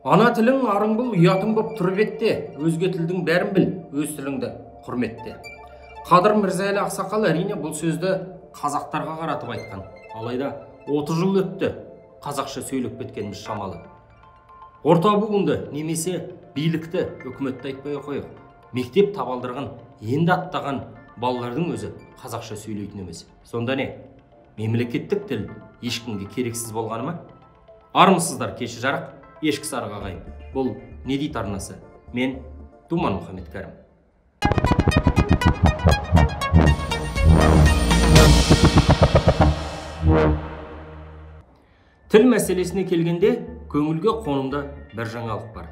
Ана тілің арың бұл, ұятың боп тұр бетте, өзге тілдің бәрін біл, өз тіліңді құрметте. Қадыр Мырза Әлі ақсақал әрине бұл сөзді қазақтарға қаратып айтқан. Алайда 30 жыл өтті, қазақша сөйлеп кеткеніміз шамалы. Орта буынды немесе билікті, үкіметті айтпай қояйық. Мектеп табалдырығын енді аттаған балалардың өзі қазақша сөйлейтін емес. Сонда не? Мемлекеттік тіл ешкімге керексіз болғаны ма? Армысыздар, кеші жарық, ешкі сарық ағайын. Бұл не дейді арнасы? Мен Думан Мұхаммедкәрім. Тіл мәселесіне келгенде көңілге қонымды бір жаңалық бар.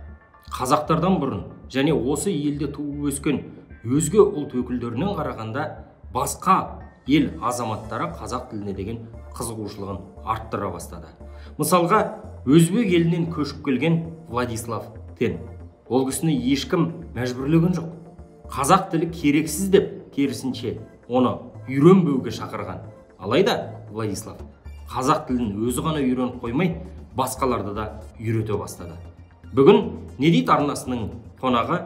Қазақтардан бұрын және осы елде туып өскен өзге ұлт өкілдерінен қарағанда басқа ел азаматтары қазақ тіліне деген қызығушылығын арттыра бастады. Мысалға, өзбек елінен көшіп келген Владислав Тен. Ол кісіні ешкім мәжбүрлеген жоқ. Қазақ тілі керексіз деп керісінше оны үйренбеуге шақырған. Алайда Владислав қазақ тілін өзі ғана үйреніп қоймай, басқаларды да үйрете бастады. Бүгін не дейді арнасының қонағы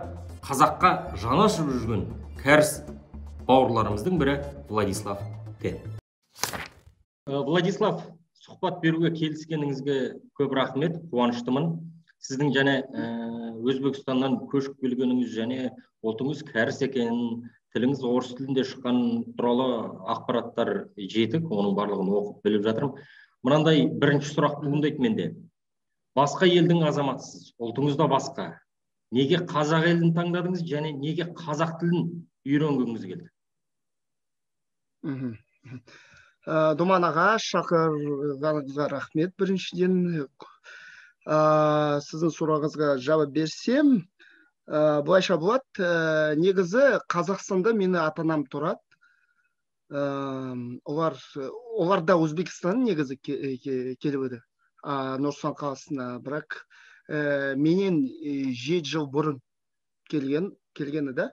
қазаққа жаны ашып жүрген кәріс бауырларымыздың бірі Владислав Тен. Владислав, сұхбат беруге келіскеніңізге көп рахмет, қуаныштымын. Сіздің және Өзбекстаннан көшіп келгеніңіз және ұлтыңыз кәріс екенін, тіліңіз орыс тілінде шыққан туралы ақпараттар жетік, оның барлығын оқып біліп жатырмын. Мынандай бірінші сұрақ туындайды менде. Басқа елдің азаматысыз, ұлтыңыз да басқа. Неге қазақ елін таңдадыңыз және неге қазақ тілін үйренгіңіз келді? Думан аға, шақырғаныңызға рахмет біріншіден. Сіздің сұрағыңызға жауап берсем, былайша болады. Негізі Қазақстанда мені ата-анам тұрады. Олар да Өзбекстан негізі келіп еді, Нұр-Сұлтан қаласына, бірақ менен 7 жыл бұрын келгені да.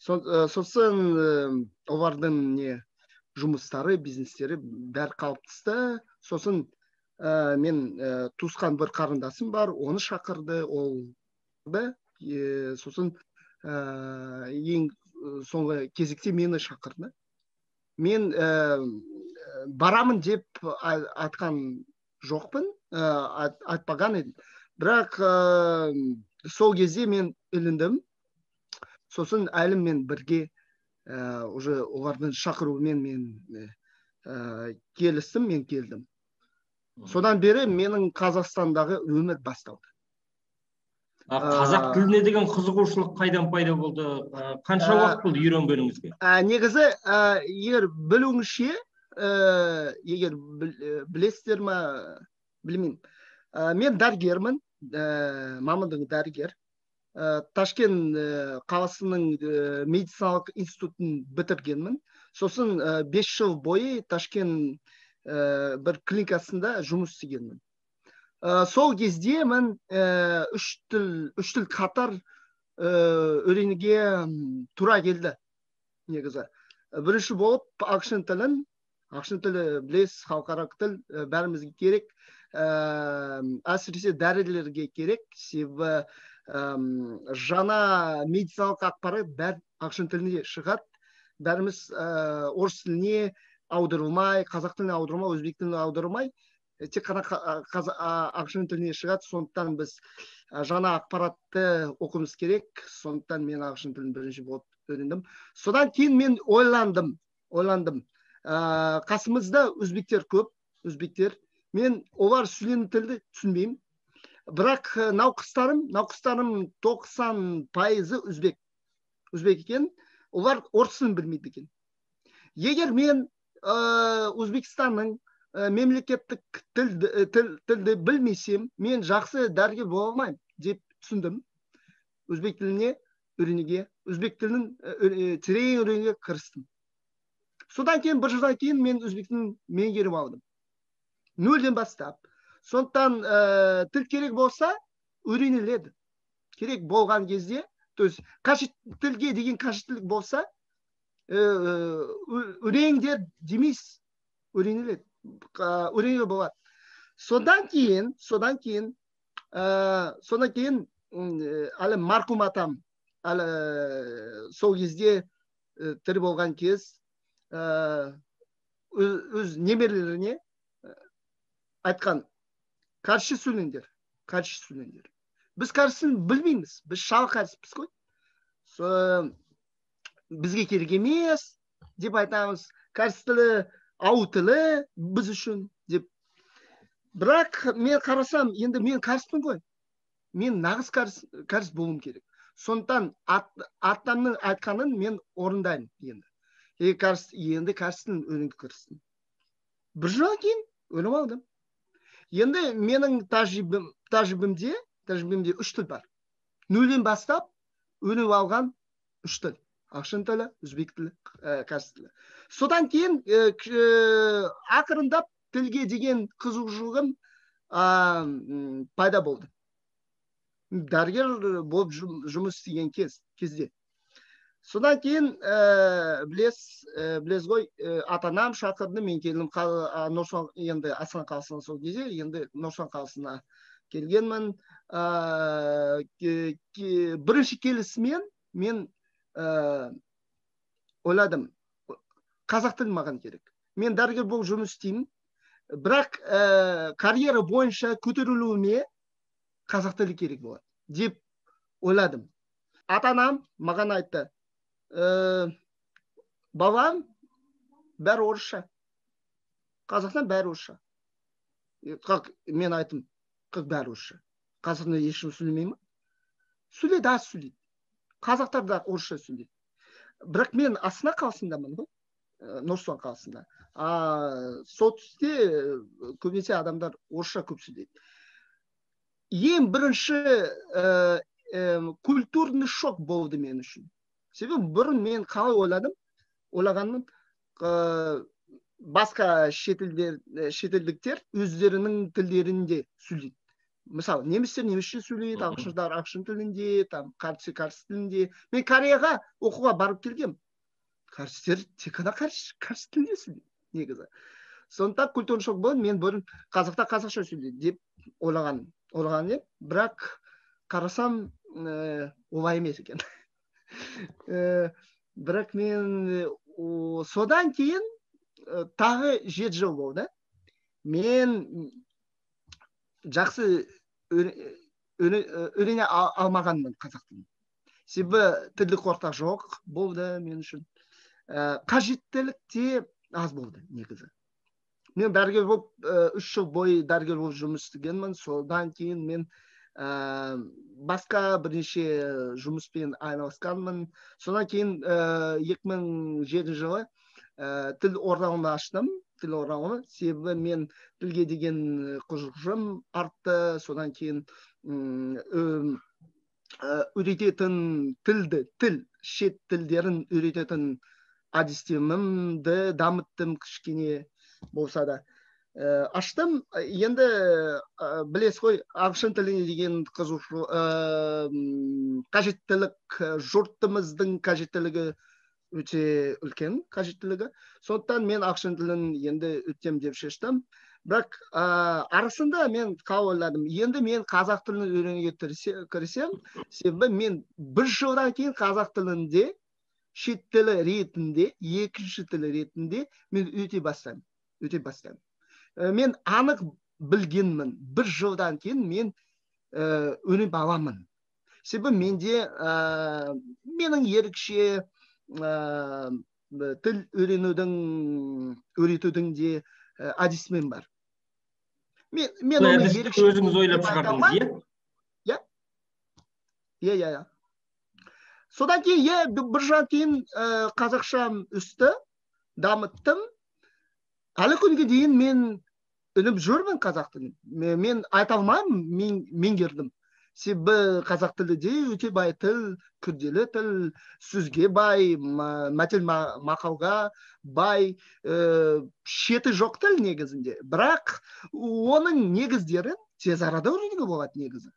Сосын олардың не жұмыстары, бизнестері бәрі қалыптасты. Сосын мен туысқан бір қарындасым бар, оны шақырды, ол да. Сосын ең соңғы кезекте мені шақырды. Мен барамын деп айтқан жоқпын, айтпаған едім. Бірақ сол кезде мен іліндім. Сосын әлім мен бірге уже олардың шақыруымен мен келістім, мен келдім. Содан бері менің Қазақстандағы өмір басталды. Қазақ тіліне деген қызығушылық қайдан пайда болды? Қанша уақыт болды үйренгеніңізге? Негізі, егер білуіңізше, егер білесіздер ме, білмеймін. Мен дәрігермін, мамандығым дәрігер. Ташкент қаласының медициналық институтын бітіргенмін. Сосын 5 жыл бойы Ташкент бір клиникасында жұмыс істегенмін. Сол кезде мен үш тіл қатар үйренуге тура келді негізі. Бірінші болып ағылшын тілін, ағылшын тілі білесіз, халықаралық тіл, бәрімізге керек, әсіресе дәрігерлерге керек, себебі жаңа медициналық ақпарат бәрі ағылшын тілінде шығады. Бәріміз орыс тіліне аударылмай, қазақ тіліне аударылмай, өзбек тіліне аударылмай, тек қана ағылшын тіліне шығады. Сондықтан біз жаңа ақпаратты оқуымыз керек. Сондықтан мен ағылшын тілін бірінші болып үйрендім. Содан кейін мен ойландым. Қасымызда өзбектер көп, өзбектер. Мен олар сөйлеген тілді түсінбеймін. Бірақ науқастарым 90% өзбек. Өзбек екен. Олар орыс тілін білмейді екен. Егер мен Өзбекстанның мемлекеттік тілді білмесем, мен жақсы дәрігер бола алмаймын деп түсіндім. Өзбек тіліне үйренуге, өзбек тілін терең үйренуге кірістім. Содан кейін бір жылдан кейін мен өзбек тілін меңгеріп алдым. Нөлден бастап. Сондықтан тіл керек болса, үйреніледі. Керек болған кезде, то есть тілге деген қажеттілік болса, үйреніңдер демейсіз, үйреніледі. Үйренуге болады. Содан кейін Содан кейін әлі марқұм атам әлі сол кезде тірі болған кез өз немерелеріне айтқан: кәрісше сөйлеңдер, кәрісше сөйлеңдер. Біз кәріс тілін білмейміз, біз шал кәріспіз ғой, бізге керек емес деп айтамыз, кәріс тілі ауыл тілі біз үшін деп. Бірақ мен қарасам, енді мен кәріспін ғой, мен нағыз кәріс болуым керек. Сондықтан атамның айтқанын мен орындаймын енді. Енді кәріс тілін үйренуге кірістім. Бір жылдан кейін үйреніп алдым. Енді менің тәжірибемде 3 тіл бар. Нөлден бастап үйреніп алған 3 тіл. Ағылшын тілі, өзбек тілі, кәріс тілі. Содан кейін ақырындап тілге деген қызығушылығым пайда болды. Дәрігер болып жұмыс істеген кезде. Содан кейін білесіз ғой, ата-анам шақырды, мен келдім енді Астана қаласына, сол кезде енді Нұр-Сұлтан қаласына келгенмін. Бірінші келісімен мен ойладым, қазақ тілі маған керек. Мен дәрігер болып жұмыс істеймін, бірақ карьера бойынша көтерілуіме қазақ тілі керек болады деп ойладым. Ата-анам маған айтты: балам, бәрі орысша, Қазақстан бәрі орысша. Как мен айттым, как бәрі орысша? Қазақстанда ешкім сөйлемей ме? Сөйлейді, аз сөйлейді. Қазақтар да орысша сөйлейді. Бірақ мен Астана қаласындамын ғой, Нұр-Сұлтан қаласында. Солтүстікте көбінесе адамдар орысша көп сөйлейді. Ең бірінші культурный шок болды мен үшін. Себебі бұрын мен қалай ойладым, ойлағанмын, басқа шетелдіктер өздерінің тілдерінде сөйлейді. Мысалы, немістер немісше сөйлейді, ағылшындар ағылшын тілінде, там кәрістер кәріс тілінде. Мен Кореяға оқуға барып келгем. Кәрістер тек қана кәріс тілінде сөйлейді негізі. Сондықтан культурный шок болды. Мен бұрын қазақта қазақша сөйлейді деп ойлаған едім. Бірақ қарасам, олай емес екен. Бірақ мен содан кейін тағы 7 жыл болды. Мен жақсы үйрене алмағанмын қазақ тілін. Себебі тілдік орта жоқ болды мен үшін. Қажеттілік те аз болды негізі. Мен дәрігер болып 3 жыл бойы дәрігер болып жұмыс істегенмін. Содан кейін мен басқа бірнеше жұмыспен айналысқанмын. Содан кейін 2007 жылы тіл орталығын аштым. Тіл орталығы, себебі мен тілге деген қызығушылығым артты. Содан кейін үйрететін тілді, шет тілдерін үйрететін әдістемемді дамыттым кішкене болса да. Аштым. Енді білесіз ғой, ағылшын тіліне деген қызығушылық, қажеттілік, жұртымыздың қажеттілігі өте үлкен қажеттілігі. Сондықтан мен ағылшын тілін енді өтем деп шештім. Бірақ арасында мен қалай ойладым, енді мен қазақ тілін үйренуге кірісем, себебі мен бір жылдан кейін қазақ тілінде шет тілі ретінде, екінші тілі ретінде мен өте бастаймын. Өте бастаймын. Мен анық білгенмін, бір жылдан кейін мен үйреніп аламын. Себебі менде менің ерекше тіл үйренудің, үйретудің де әдісімім бар. Мен оны ерекше өзіңіз ойлап шығардыңыз, иә? Иә. Иә. Содан кейін, бір жылдан кейін қазақшам өсті, дамыттым. Әлі күнге дейін мен үніп жүрмін қазақ тілін. Мен айта алмаймын, мен меңгердім. Себебі қазақ тілі де өте бай тіл, күрделі тіл, сөзге бай, мәтел мақалға бай, шеті жоқ тіл негізінде. Бірақ оның негіздерін тез арада үйренуге болады негізі.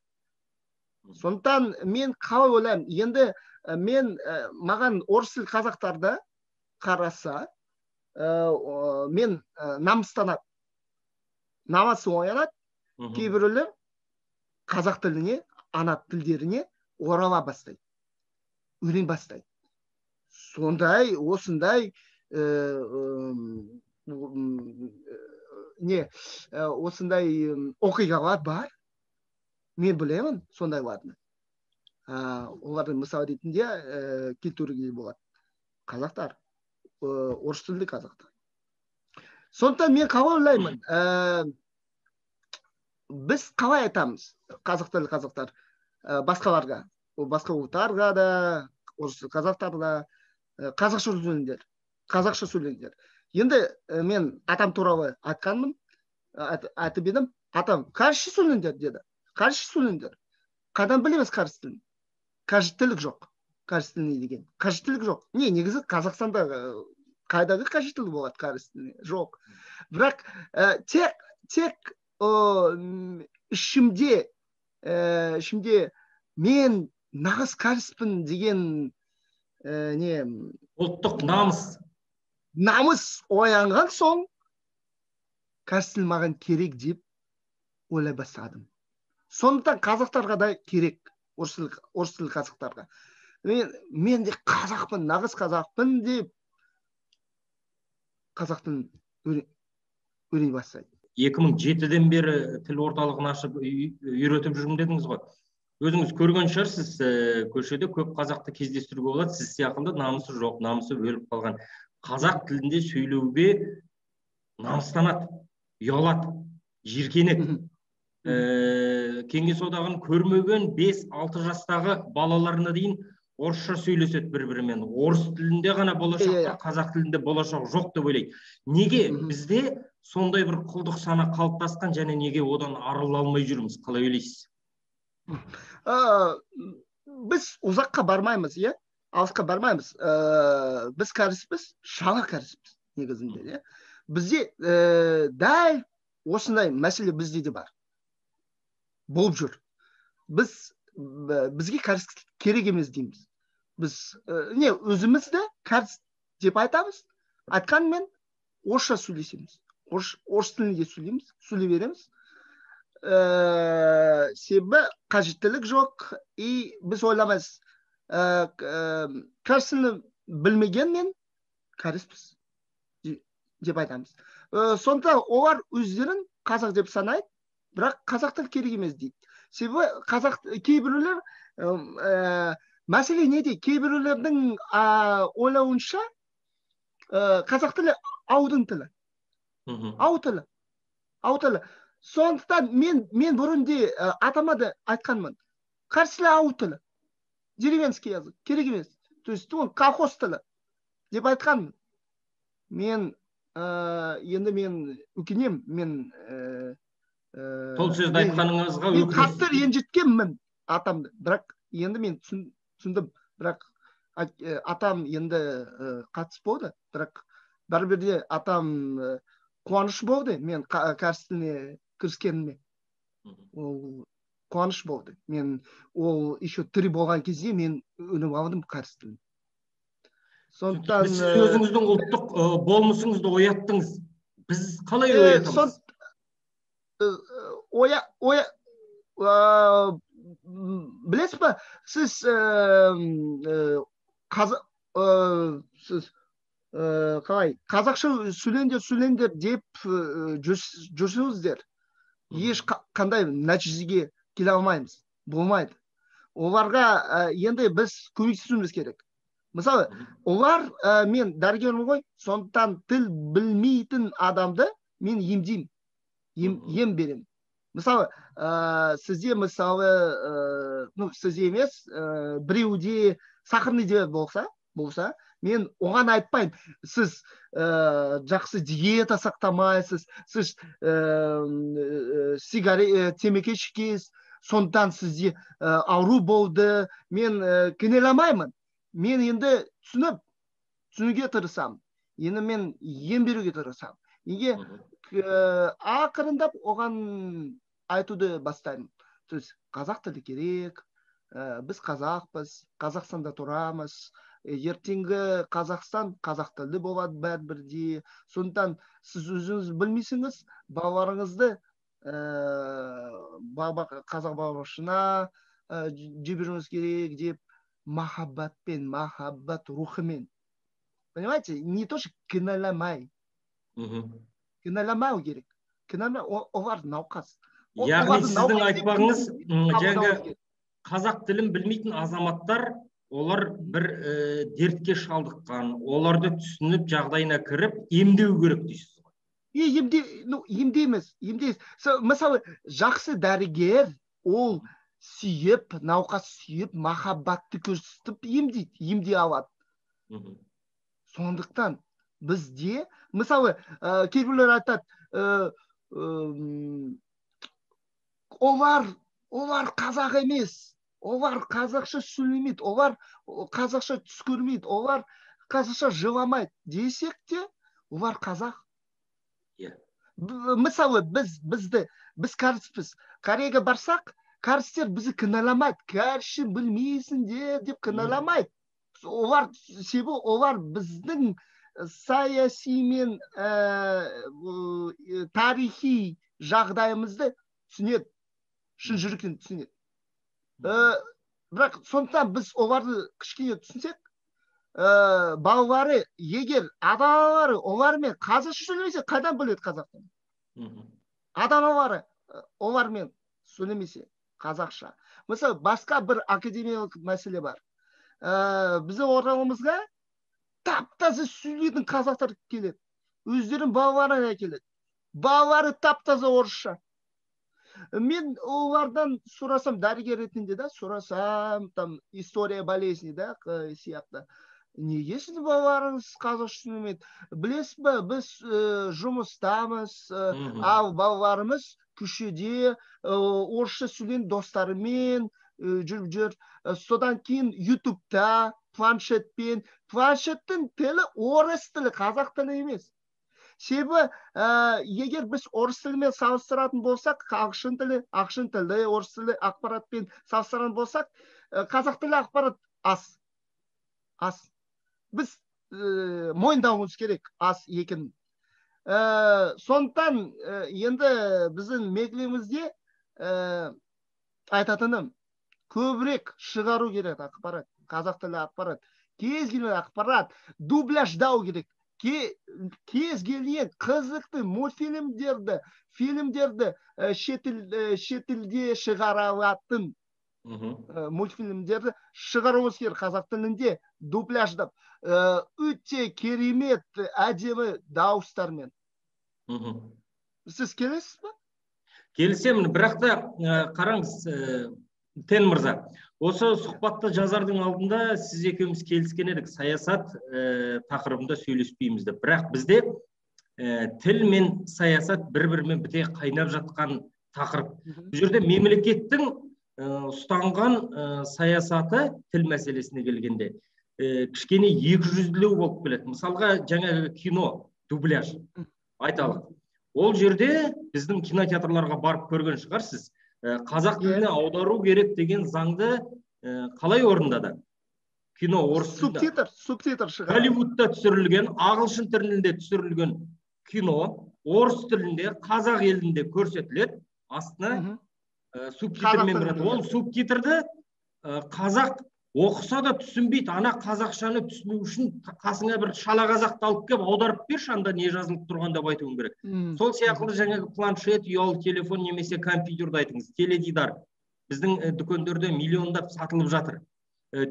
Сондықтан мен қалай ойлаймын, енді мен маған орыс тіл қазақтарда қараса, мен намыстанады. Намысы оянады, кейбіреулер қазақ тіліне, ана тілдеріне орала бастайды, үйрене бастайды. Сондай, осындай не, осындай оқиғалар бар. Мен білемін сондайларды. Оларды мысал ретінде келтіруге болады. Қазақтар, орыс тілді қазақтар. Сондықтан мен қалай ойлаймын, біз қалай айтамыз қазақ тілді қазақтар басқаларға, басқа ұлттарға да, орыс тілді қазақтарға да, қазақша сөйлеңдер, қазақша сөйлеңдер. Енді мен атам туралы айтқанмын, айтып едім, атам қазақша сөйлеңдер деді. Қазақша сөйлеңдер. Қайдан білеміз қазақ тілін? Қажеттілік жоқ. Қазақ тіліне деген қажеттілік жоқ. Не, негізі Қазақстанда қайдағы қажеттілік болады қазақ тіліне? Жоқ. Бірақ тек ішімде мен нағыз кәріспін деген не, ұлттық намыс. Намыс оянған соң кәріс тілі маған керек деп ойлай бастадым. Сондықтан қазақтарға да керек, орыс тілді қазақтарға. Мен де қазақпын, нағыз қазақпын деп қазақ тілін үйрене бастайды. 2007-ден бері тіл орталығын ашып үйретіп жүрмін дедіңіз ғой. Өзіңіз көрген шығарсыз, көшеде көп қазақты кездестіруге болады. Сіз сияқты намысы жоқ, намысы өліп қалған. Қазақ тілінде сөйлеуге намыстанады, ұялады, жиіркенеді. Кеңес одағын көрмеген 5-6 жастағы балаларына дейін орысша сөйлеседі бір-бірімен. Орыс тілінде ғана болашақ бар, қазақ тілінде болашақ жоқ деп ойлайды. Неге бізде сондай бір құлдық сана қалыптасқан және неге одан арыла алмай жүрміз? Қалай ойлайсыз? Біз ұзаққа бармаймыз, иә? Алысқа бармаймыз. Біз кәріспіз, шала кәріспіз негізінде, иә? Бізде дәл осындай мәселе бізде де бар. Болып жүр. Бізге кәріс керек емес дейміз. Біз не, өзімізді кәріс деп айтамыз, айтқанмен орысша сөйлесеміз. Орыс тілінде сөйлейміз, сөйлей береміз. Себебі қажеттілік жоқ, и біз ойламаймыз. Кәріс тілін білмегенмен кәріспіз деп айтамыз. Сондықтан олар өздерін қазақ деп санайды, бірақ қазақ тілі керек емес дейді. Себебі қазақ кейбіреулер, мәселе неде? Кейбіреулердің ойлауынша қазақ тілі аудың тілі. Ау тілі. Ау тілі. Сондықтан мен бұрын де атама да айтқанмын. Кәріс тілі ау тілі. Деревенский язык. Керек емес. То есть ол колхоз тілі деп айтқанмын. Мен енді мен өкінемін, мен сол сөзді айтқаныңызға өкінесіз. Қатты ренжіткенмін атамды, бірақ енді мен түсіндім. Бірақ атам енді қайтыс болды, бірақ бәрібір де атам қуаныш болды мен кәріс тіліне кіріскеніме. Ол қуаныш болды. Мен ол еще тірі болған кезде мен үйреніп алдым кәріс тілін. Сондықтан сіз өзіңіздің ұлттық болмысыңызды ояттыңыз. Біз қалай оятамыз? Білесіз ба, сіз қалай қазақша сөйлеңдер, сөйлеңдер деп жүрсеңіздер, еш қандай нәтижеге келе алмаймыз, болмайды. Оларға енді біз көмектесуіміз керек. Мысалы, олар, мен дәрігермін ғой, сондықтан тіл білмейтін адамды мен емдеймін, ем беремін. Мысалы, сізде, мысалы, сізде емес, біреуде сахарный диабет болса, мен оған айтпаймын, сіз жақсы диета сақтамайсыз, сіз сигарет, темекі шекесіз, сондықтан сізде ауру болды, мен кінәламаймын. Мен енді түсінуге тырысамын. Енді мен ем беруге тырысамын. Неге ақырындап оған айтуды бастаймын. То есть қазақ тілі керек, біз қазақпыз, Қазақстанда тұрамыз, ертеңгі Қазақстан қазақ тілді болады бәрібір де. Сондықтан сіз өзіңіз білмейсіңіз, балаларыңызды Қазақ балабақшасына жіберуіміз керек деп, махаббатпен, махаббат рухымен. Понимаете, не то что кінәламай. Кінәламау керек. Олар науқас. Яғни сіздің айтпағыңыз, жаңа қазақ тілін білмейтін азаматтар, олар бір дертке шалдыққан, оларды түсініп, жағдайына кіріп емдеу керек дейсіз ғой. Ну, емдейміз, емдейміз. Мысалы, жақсы дәрігер ол сүйіп, науқас сүйіп, махаббатты көрсетіп емдейді, емдей алады. Сондықтан бізде, мысалы, кейбіреулер айтады, олар қазақ емес, олар қазақша сөйлемейді, олар қазақша түс көрмейді, олар қазақша жыламайды десек те, олар қазақ. Мысалы, біз кәріспіз. Кореяға барсақ, кәрістер бізді кінәламайды. Кәрісше білмейсіңдер деп кінәламайды. Олар, себебі олар біздің саяси мен тарихи жағдайымызды түсінеді, шын жүректен түсінеді. Бірақ сондықтан біз оларды кішкене түсінсек, балалары, егер ата-аналары олармен қазақша сөйлемесе, қайдан біледі қазақ тілін? Ата-аналары олармен сөйлемесе қазақша. Мысалы, басқа бір академиялық мәселе бар. Біздің орталығымызға тап-таза сөйлейтін қазақтар келеді. Өздерінің балаларын әкеледі. Балалары тап-таза орысша. Мен олардан сұрасам, дәрігер ретінде да, сұрасам, там история болезни да, сияқты. Неге сіздің балаларыңыз қазақша сөйлемейді? Білесіз бе, біз жұмыстамыз, ал балаларымыз көшеде орысша сөйлеген достарымен жүріп жүр. Содан кейін Ютубта планшетпен, планшеттің тілі орыс тілі, қазақ тілі емес. Себебі егер біз орыс тілімен салыстыратын болсақ, ағылшын тілі, ағылшын тілі, орыс тілі ақпаратпен салыстыратын болсақ, қазақ тілі ақпарат аз. Аз. Біз мойындауымыз керек аз екенін. Сондықтан енді біздің мекемемізде айтатыным, көбірек шығару керек ақпарат, қазақ тілі ақпарат, кез келген ақпарат дубляждау керек. Кез келген қызықты мультфильмдерді, фильмдерді, шетелде шығара алатын мультфильмдерді шығаруымыз керек қазақ тілінде дубляждап, өте керемет әдемі дауыстармен. Сіз келесіз бе? Келісемін, бірақ та қараңыз, Тен мырза, осы сұхбатты жазардың алдында сіз екеуміз келіскен едік, саясат тақырыбында сөйлеспейміз деп. Бірақ бізде тіл мен саясат бір-бірімен біте қайнап жатқан тақырып. Бұл жерде мемлекеттің ұстанған саясаты тіл мәселесіне келгенде кішкене екіжүзділеу болып келеді. Мысалға, жаңағы кино, дубляж айталық. Ол жерде біздің кинотеатрларға барып көрген шығарсыз, қазақ тіліне аудару керек деген заңды қалай орындады? Кино орыс тілінде. Субтитр шығарды. Голливудта түсірілген, ағылшын тілінде түсірілген кино орыс тілінде, қазақ елінде көрсетіледі, астына субтитрмен береді. Ол субтитрді қазақ оқыса да түсінбейді. Ана қазақшаны түсіну үшін қасыңа бір шала қазақты алып келіп аударып берші, анда не жазылып тұрған деп айтуың керек. Сол сияқты жаңағы планшет, ұялы телефон немесе компьютерді айтыңыз, теледидар біздің дүкендерде миллиондап сатылып жатыр.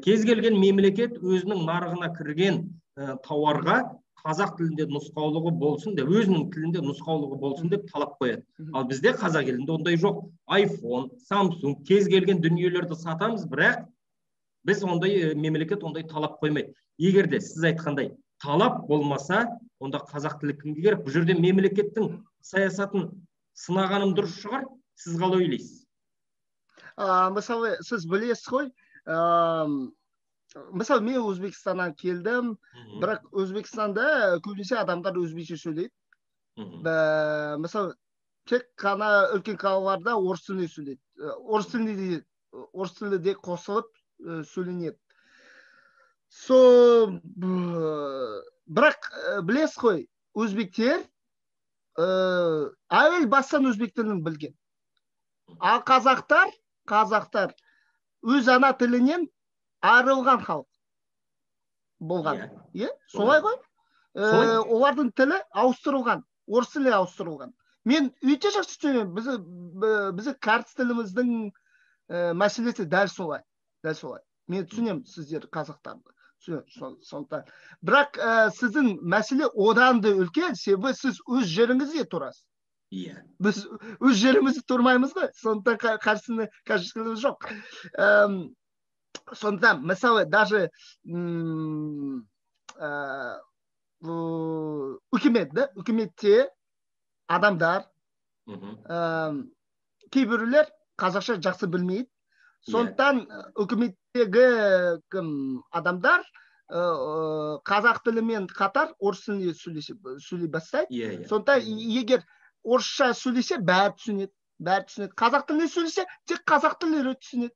Кез келген мемлекет өзінің нарығына кірген тауарға қазақ тілінде нұсқаулығы болсын деп, өзінің тілінде нұсқаулығы болсын деп талап қояды. Ал бізде қазақ елінде ондай жоқ. iPhone, Samsung, кез келген дүниелерді сатамыз, бірақ біз ондай, мемлекет ондай талап қоймайды. Егер де сіз айтқандай талап болмаса, онда қазақ тілі кімге керек? Бұл жерде мемлекеттің саясатын сынағаным дұрыс шығар, сіз қалай ойлайсыз? Мысалы, сіз білесіз ғой, мысалы, мен Өзбекстаннан келдім, бірақ Өзбекстанда көбінесе адамдар өзбекше сөйлейді. Мысалы, тек қана үлкен қалаларда орыс тілінде сөйлейді. Орыс тілі де қосылып сөйленеді. Бірақ білесіз ғой, өзбектер Әуел бастан өзбек тілін білген. Ал қазақтар өз ана тілінен айырылған халық болған. Иә, солай ғой. Олардың тілі ауыстырылған, орыс тіліне ауыстырылған. Мен өте жақсы түсінемін, бізді кәріс тіліміздің мәселесі дәл солай, дәл солай. Мен түсінемін сіздер қазақтарды. Сондықтан. Бірақ сіздің мәселе одан да үлкен, себебі сіз өз жеріңізде тұрасыз. Иә. Біз өз жерімізде тұрмаймыз ғой, сондықтан қарсыны қарсылығы жоқ. Сондықтан, мысалы, даже үкімет, да, үкіметте адамдар, кейбіреулер қазақша жақсы білмейді. Сондықтан үкіметтегі кім адамдар қазақ тілімен қатар орыс тілінде сөйлей бастайды. Сондықтан егер орысша сөйлесе, бәрі түсінеді, бәрі түсінеді. Қазақ тілінде сөйлесе, тек қазақ тілдері түсінеді.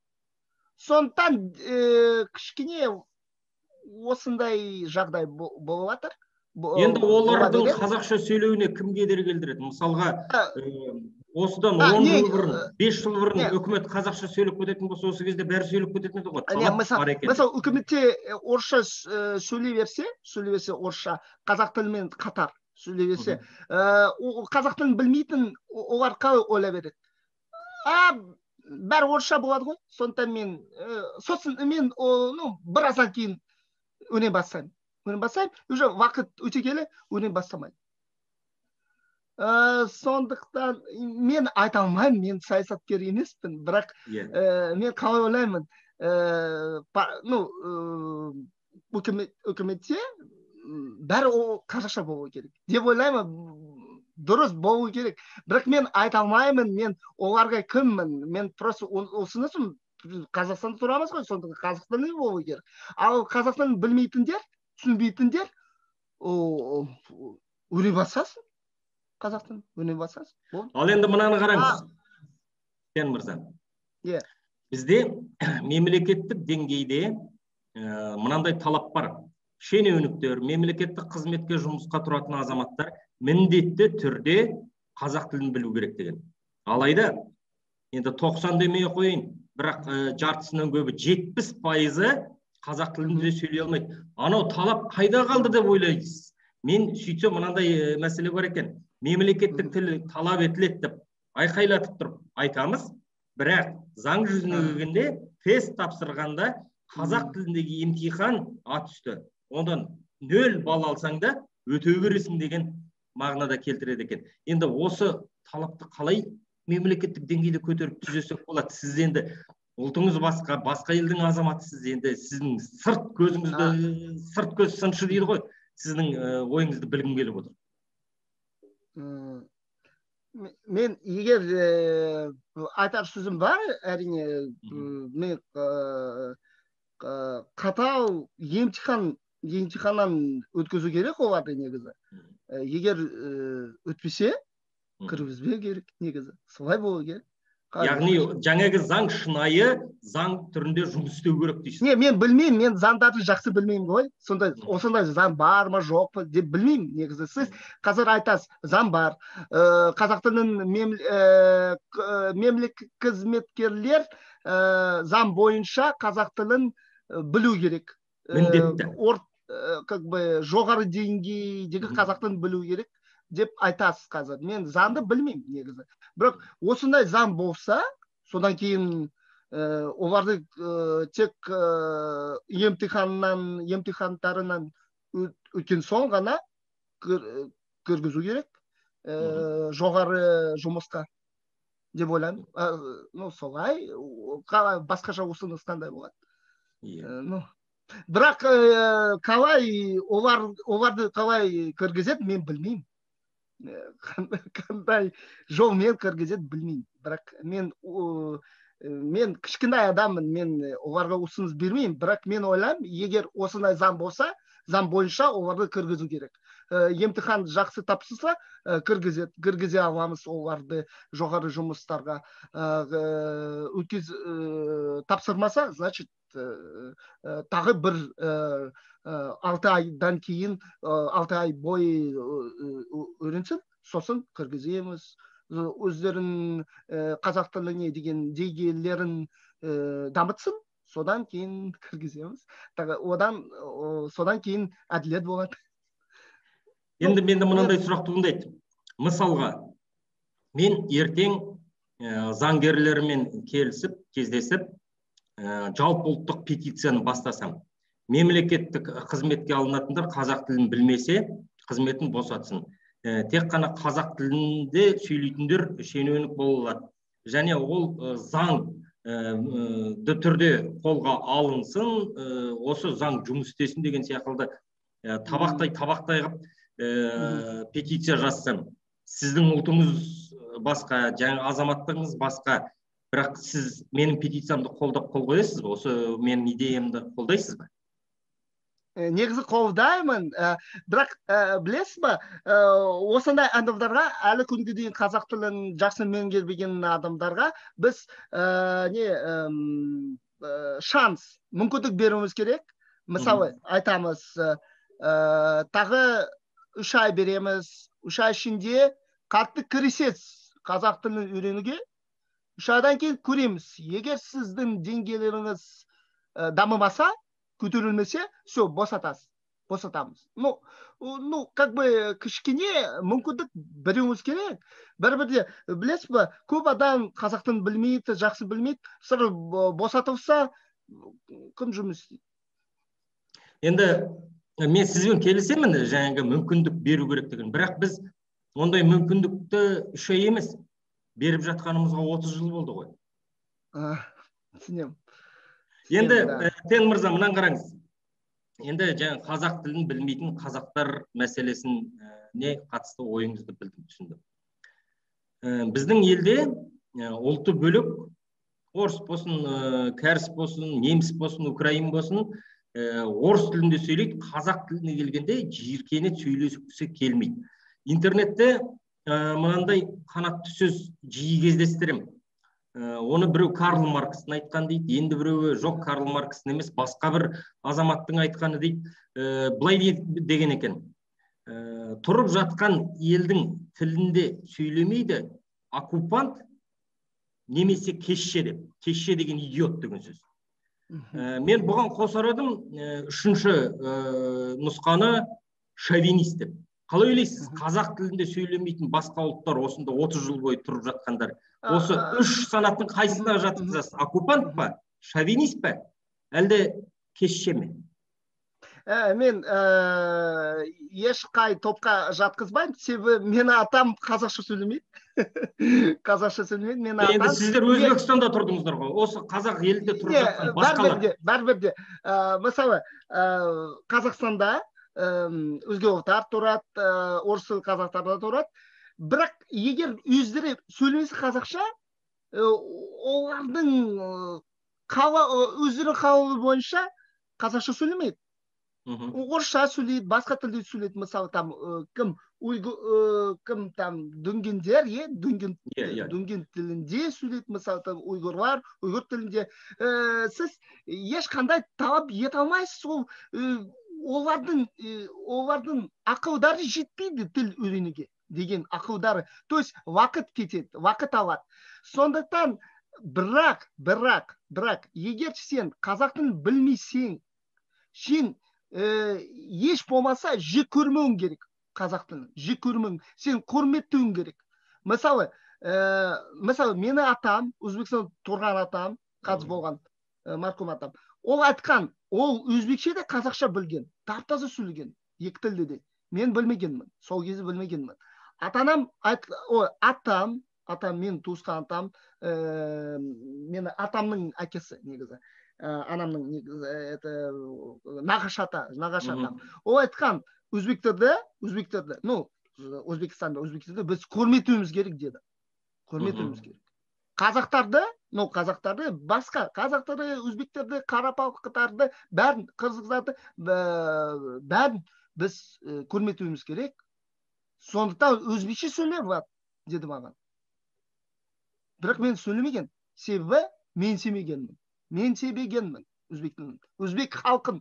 Сондықтан кішкене осындай жағдай болып жатыр. Енді олардың қазақша сөйлеуіне кім кедергі келтіреді? Мысалға, осыдан 10 жыл бұрын, 5 жыл бұрын үкімет қазақша сөйлеп кететін болса, осы кезде бәрі сөйлеп кететін еді ғой. Талап бар екен. Мысалы, үкіметте орысша сөйлей берсе, орысша, қазақ тілімен қатар сөйлей берсе, қазақ тілін білмейтін олар қалай ойлай береді? Бәрі орысша болады ғой. Сондықтан мен, сосын мен, біраздан кейін өне бастаймын. Өне бастаймын, уже уақыт өте келе өне бастамаймын. Сондықтан мен айта алмаймын, мен саясаткер емеспін, бірақ мен қалай ойлаймын, үкіметте бәрі ол қазақша болу керек деп ойлаймын, дұрыс болу керек. Бірақ мен айта алмаймын, мен оларға кіммін, мен просто осынысын, Қазақстанда тұрамыз ғой, сондықтан қазақ тілі болу керек. Ал қазақ тілін білмейтіндер, түсінбейтіндер, өре басасың, қазақ тілін өре басасың. Ал енді мынаны қараңыз, Сен мырза. Бізде мемлекеттік деңгейде мынандай талап бар. Шенеуніктер, мемлекеттік қызметке жұмысқа тұратын азаматтар міндетті түрде қазақ тілін білу керек деген. Алайда, енді 90 демей қояйын, бірақ жартысынан көбі 70% қазақ тілінде сөйлей алмайды. Анау талап қайда қалды деп ойлайсыз? Мен сөйтсем мынандай мәселе бар екен. Мемлекеттік тіл талап етіледі деп айқайлатып тұрып айтамыз, бірақ заң жүзіне келгенде тест тапсырғанда қазақ тіліндегі емтихан ат үсті. Ондан 0 балл алсаң да өте бересің деген мағынада келтіреді екен. Енді осы талапты қалай мемлекеттік деңгейде көтеріп түзесек болады? Сіз енді ұлтыңыз басқа, басқа елдің азаматысыз, енді сіздің сырт көзіңізді, сырт көз сыншы дейді ғой, сіздің ойыңызды білгім келіп отыр. Мен егер айтар сөзім бар, әрине, мен қатал емтиханнан өткізу керек оларды негізі. Егер өтпесе, кіргізбеу керек негізі. Солай болу керек. Яғни жаңағы заң шынайы заң түрінде жұмыс істеу керек дейсіз. Не, мен білмеймін, мен заңдарды жақсы білмеймін ғой. Сондай, осындай заң бар ма, жоқ па деп білмеймін негізі. Сіз қазір айтасыз, заң бар. Қазақ тілінің мемлекеттік қызметкерлер заң бойынша қазақ тілін білу керек. Міндетті. Как бы жоғары деңгейдегі қазақ тілін білу керек деп айтасыз қазір. Мен заңды білмеймін негізі. Бірақ осындай заң болса, содан кейін оларды тек емтихандарынан өткен соң ғана кіргізу керек жоғары жұмысқа деп ойлаймын. Ну, солай, басқаша ұсыныс қандай болады? Ну, бірақ қалай оларды қалай кіргізеді, мен білмеймін. Қандай жолмен кіргізеді білмеймін. Бірақ мен кішкентай адаммын, мен оларға ұсыныс бермеймін. Бірақ мен ойлаймын, егер осындай заң болса, заң бойынша оларды кіргізу керек. Емтихан жақсы тапсырса, кіргізе аламыз оларды жоғары жұмыстарға. Тапсырмаса, значит, тағы бір 6 айдан кейін, 6 ай бойы үйренсін, Сосын кіргіземіз, өздерін қазақ тіліне деген деңгейлерін дамытсын, содан кейін кіргіземіз. Одан содан кейін әділет болады. Енді менде мынандай сұрақ туындайды. Мысалға, мен ертең заңгерлермен келісіп, кездесіп, жалпы ұлттық петицияны бастасам, мемлекеттік қызметке алынатындар қазақ тілін білмесе, қызметін босатсын. Тек қана қазақ тілінде сөйлейтіндер шенеунік бола алады. Және ол заң түрде қолға алынсын, осы заң жұмыс істесін деген сияқты табақтай қылып петиция жазсам, сіздің ұлтыңыз басқа, жаңа азаматтығыңыз басқа, бірақ сіз менің петициямды қолдап қол қоясыз ба? Осы менің идеямды қолдайсыз ба? Негізі қолдаймын, бірақ білесіз ба, осындай адамдарға, әлі күнге дейін қазақ тілін жақсы меңгермеген адамдарға біз шанс, мүмкіндік беруіміз керек. Мысалы, айтамыз, тағы 3 ай береміз, 3 ай ішінде қатты кірісесіз қазақ тілін үйренуге. 3 айдан кейін көреміз. Егер сіздің деңгейлеріңіз дамымаса, көтерілмесе, все, босатамыз. Ну, как бы кішкене мүмкіндік беруіміз керек. Бәрібір де, білесіз бе, көп адам қазақ тілін білмейді, жақсы білмейді, сыры босатылса, кім жұмыс істейді? Енді мен сізбен келісемін, жаңағы мүмкіндік беру керек деген. Бірақ біз ондай мүмкіндікті 3 ай емес, беріп жатқанымызға 30 жыл болды ғой. Түсінемін. Енді Тен мырза, мынаны қараңыз. Енді жаңа қазақ тілін білмейтін қазақтар мәселесіне қатысты ойыңызды білдім, түсіндім. Біздің елде ұлты бөлек, орыс болсын, кәріс болсын, неміс болсын, украин болсын, орыс тілінде сөйлейді, қазақ тіліне келгенде жиіркене сөйлескісі келмейді. Интернетте мынандай қанатты сөз жиі кездестіремін. Оны біреу Карл Маркстың айтқан дейді, енді біреуі жоқ, Карл Маркстың емес, басқа бір азаматтың айтқаны дейді. Былай деген екен. Тұрып жатқан елдің тілінде сөйлемейді оккупант немесе кешше деп. Кешше деген идиот деген сөз. Мен бұған қосар едім, үшінші нұсқаны шовинист деп. Қалай ойлайсыз, қазақ тілінде сөйлемейтін басқа ұлттар осында 30 жыл бойы тұрып жатқандар, осы үш санаттың қайсысына жатқызасыз? Оккупант па, шовинист па, әлде кешше ме? Мен ешқай топқа жатқызбаймын, себебі мені атам қазақша сөйлемейді. Қазақша сөйлемейді, мені атам. Енді сіздер Өзбекстанда тұрдыңыздар ғой, осы қазақ елінде тұрып жатқан басқалар. Бәрібір де. Мысалы, Қазақстанда өзге ұлттар тұрады, орыс тілді қазақтар да тұрады. Бірақ егер өздері сөйлемесе қазақша, олардың өздерінің қалауы бойынша қазақша сөйлемейді. Орысша сөйлейді, басқа тілде сөйлейді. Мысалы, там кім кім там дүнгендер, дүнген тілінде сөйлейді, мысалы, там уйғырлар, уйғыр тілінде. Сіз ешқандай талап ете алмайсыз, ол олардың ақылдары жетпейді тіл үйренуге деген ақылдары. То есть уақыт кетеді, уақыт алады. Сондықтан бірақ егер сен қазақ тілін білмесең, сен еш болмаса жек көрмеуің керек қазақ тілін, жек көрмеуің, сен құрметтеуің керек. Мысалы, мені атам, Өзбекстанда тұрған атам, қайтыс болған марқұм атам, ол айтқан, ол өзбекше де қазақша білген, тап-таза сөйлеген, екі тілде де. Мен білмегенмін, сол кезде білмегенмін. Атанам, атам, мен туысқан атам, мені атамның әкесі негізі, анамның негізі, это нағашы ата, нағашы атам. Ол айтқан, өзбектерді, ну, Өзбекстанда өзбектерді біз құрметтеуіміз керек деді. Құрметтеуіміз керек. Қазақтарды, ну, қазақтарды, басқа, қазақтарды, өзбектерді, қарақалпақтарды, бәрін, қырғыздарды, бәрін біз құрметтеуіміз керек. Сондықтан өзбекше сөйлеп деді маған. Бірақ мен сөйлемеген, себебі мен семегенмін. Мен себегенмін өзбек тілін, өзбек халқын.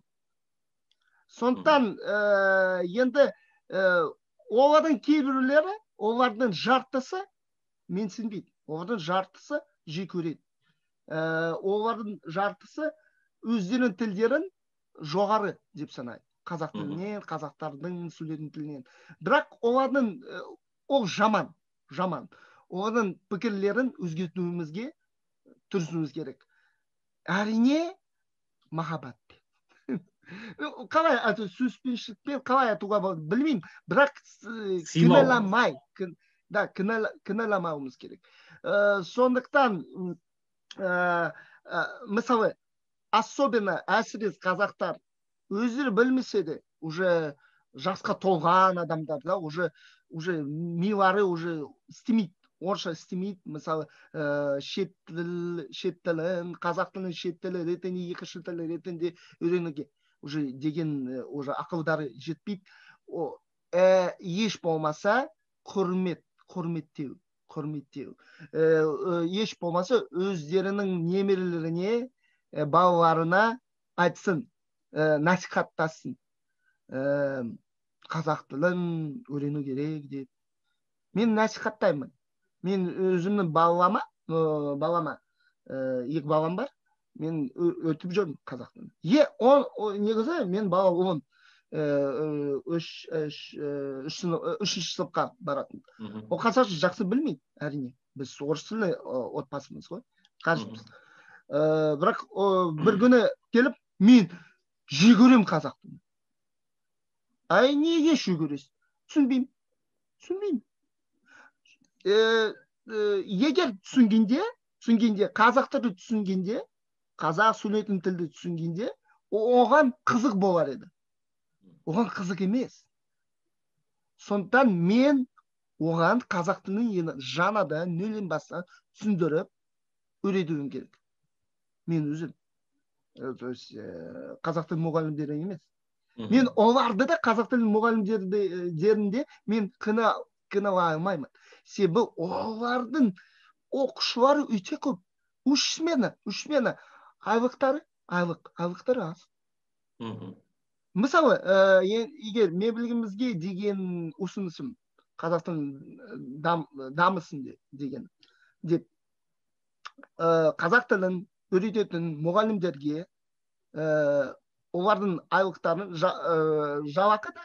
Сондықтан енді олардың кейбіреулері Олардың жартысы менсінбейді, олардың жартысы жек көреді. Олардың жартысы өздерінің тілдерін жоғары деп санайды. Қазақ тілінен, қазақтардың сөйлейтін тілінен. Бірақ олардың ол жаман, жаман. Олардың пікірлерін өзгертуімізге тырысуымыз керек. Әрине, махаббатпен. Қалай айту, сүйіспеншілікпен қалай айтуға болады, білмеймін. Бірақ кінәламай, да, кінәламауымыз керек. Сондықтан, мысалы, особенно әсіресе қазақтар өздері білмесе де, уже жасқа толған адамдар, да, уже милары уже істемейді, орысша істемейді, мысалы, шет тіл, шет тілін, қазақ тілін шет тілі ретінде, екінші тіл ретінде үйренуге уже деген уже ақылдары жетпейді. Еш болмаса құрмет, құрметтеу, құрметтеу. Еш болмаса өздерінің немерелеріне, балаларына айтсын, насихаттасын. Қазақ тілін үйрену керек деп. Мен насихаттаймын. Мен өзімнің балама, екі балам бар, мен өтіп жүрмін қазақ тілін. Негізі мен бала он үшінші сыныпқа баратын. Ол қазақша жақсы білмейді, әрине. Біз орыс тілді отбасымыз ғой, қазақпыз. Бірақ бір күні келіп, мен жек көремін қазақ тілін. Ай, неге жек көресің? Түсінбеймін. Түсінбеймін. Егер түсінгенде, қазақ тілді түсінгенде, қазақ сөйлейтін тілді түсінгенде, оған қызық болар еді. Оған қызық емес. Сондықтан мен оған қазақ тілін енді жаңадан нөлден бастап түсіндіріп үйретуім керек. Мен өзім. То есть қазақ тілі мұғалімдері емес. Мен оларды да, қазақ тілі мұғалімдерінде мен кінәлай алмаймын. Себебі олардың оқушылары өте көп. Үш смена, үш смена. Айлықтары, айлықтары аз. Мысалы, егер мемлекетімізге деген ұсынысым, қазақ тілін дамысын деген деп, қазақ тілін үйрететін мұғалімдерге олардың айлықтарын, жалақы да,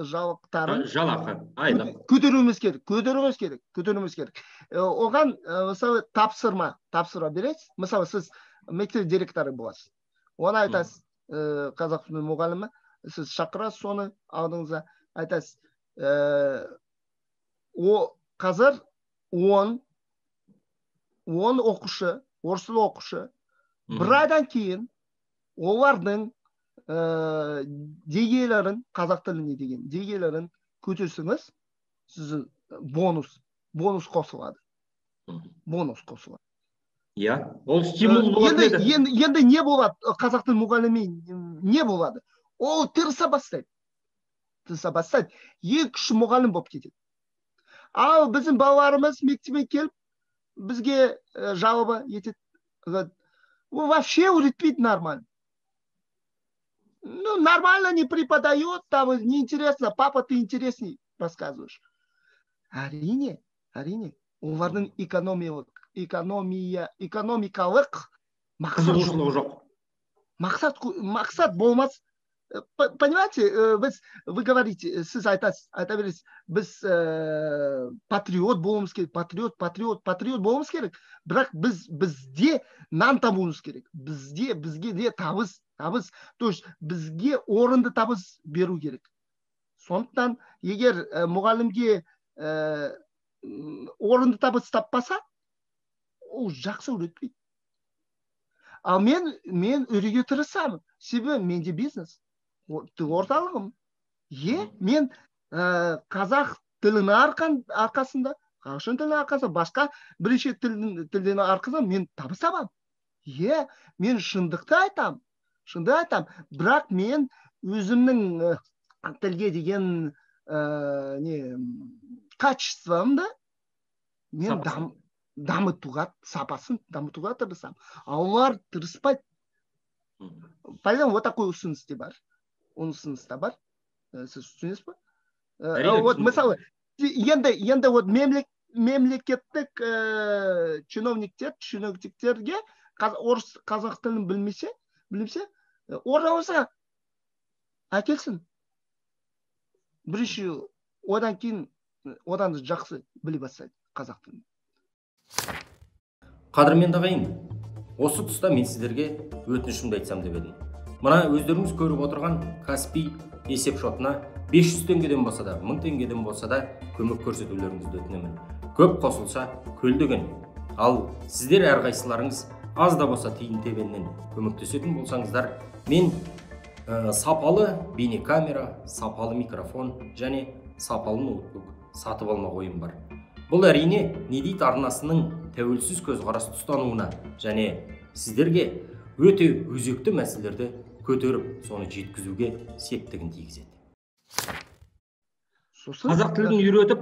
жалақтарын жалақы, айлық көтеруіміз керек, көтеруіміз керек, көтеруіміз керек. Оған, мысалы, тапсырма бересіз. Мысалы, сіз мектеп директоры боласыз, оны айтасыз, қазақ тілінің мұғалімі, сіз шақырасыз соны алдыңызға, айтасыз, о қазір 10 оқушы, орыс тілі оқушы, бір айдан кейін олардың деңгейлерін, қазақ тіліне деген деңгейлерін көтерсеңіз, сіздің бонус қосылады. Бонус қосылады. Иә, ол стимул болатын Енді, еді. енді не болады? Қазақ тілі мұғалімі не болады? Ол тырыса бастайды. Тырыса бастайды. Ең күшті мұғалім болып кетеді. Ал біздің балаларымыз мектепке келіп, бізге жалоба етеді. Говорит, ол вообще үйретпейді нормально. Ну, нормально не преподает, там неинтересно. Папа, ты интересней рассказываешь. Әрине, әрине, олардың экономикалық мақсат жоқ. Қызығушылығы жоқ. Мақсат болмас. Понимаете, вы говорите, сіз айтасыз, айта бересіз, біз патриот болуымыз керек, патриот, патриот, патриот болуымыз керек. Бірақ бізде нан табуымыз керек. Бізге де табыс, табыс, то есть бізге орынды табыс беру керек. Сондықтан егер мұғалімге орынды табыс таппаса, ол жақсы үйретпейді. Ал мен үйретуге тырысамын. Себебі менде бизнес. Тіл орталығым. Мен қазақ тілінің арқасында, ағылшын тілінің арқасында, басқа бірнеше тілдің арқасында мен табыс табамын. Мен шындықты айтамын. Шындықты айтамын. Бірақ мен өзімнің тілге деген качествомды мен Сапасын. Дамытуға, сапасын дамытуға тырысамын. А олар тырыспайды. Поэтому вот такой ұсыныс те бар. Ұсыныс та бар. Сіз түсінесіз бе? Әрине, түсінемін. Мысалы, Енді вот мемлекеттік чиновниктерге орыс, қазақ тілін білмесе, орыс әкелсін. Бірінші, одан кейін одан да жақсы біле бастайды қазақ тілін. Қадірменді ағайын, осы тұста мен сіздерге өтінішімді айтсам деп едім. Мына өздеріңіз көріп отырған Каспий есеп шотына 500 теңгеден болса да, 1000 теңгеден болса да көмек көрсетулеріңізді өтінемін. Көп қосылса көл деген. Ал сіздер әрқайсыларыңыз аз да болса тиын тебеннен көмектесетін болсаңыздар, мен сапалы бейнекамера, сапалы микрофон және сапалы ноутбук сатып алмақ ойым бар. Бұл әрине Не дейді арнасының тәуелсіз көзқарас ұстануына және сіздерге өте өзекті мәселелерді көтеріп, соны жеткізуге септігін тигізеді. Қазақ тілін үйретіп,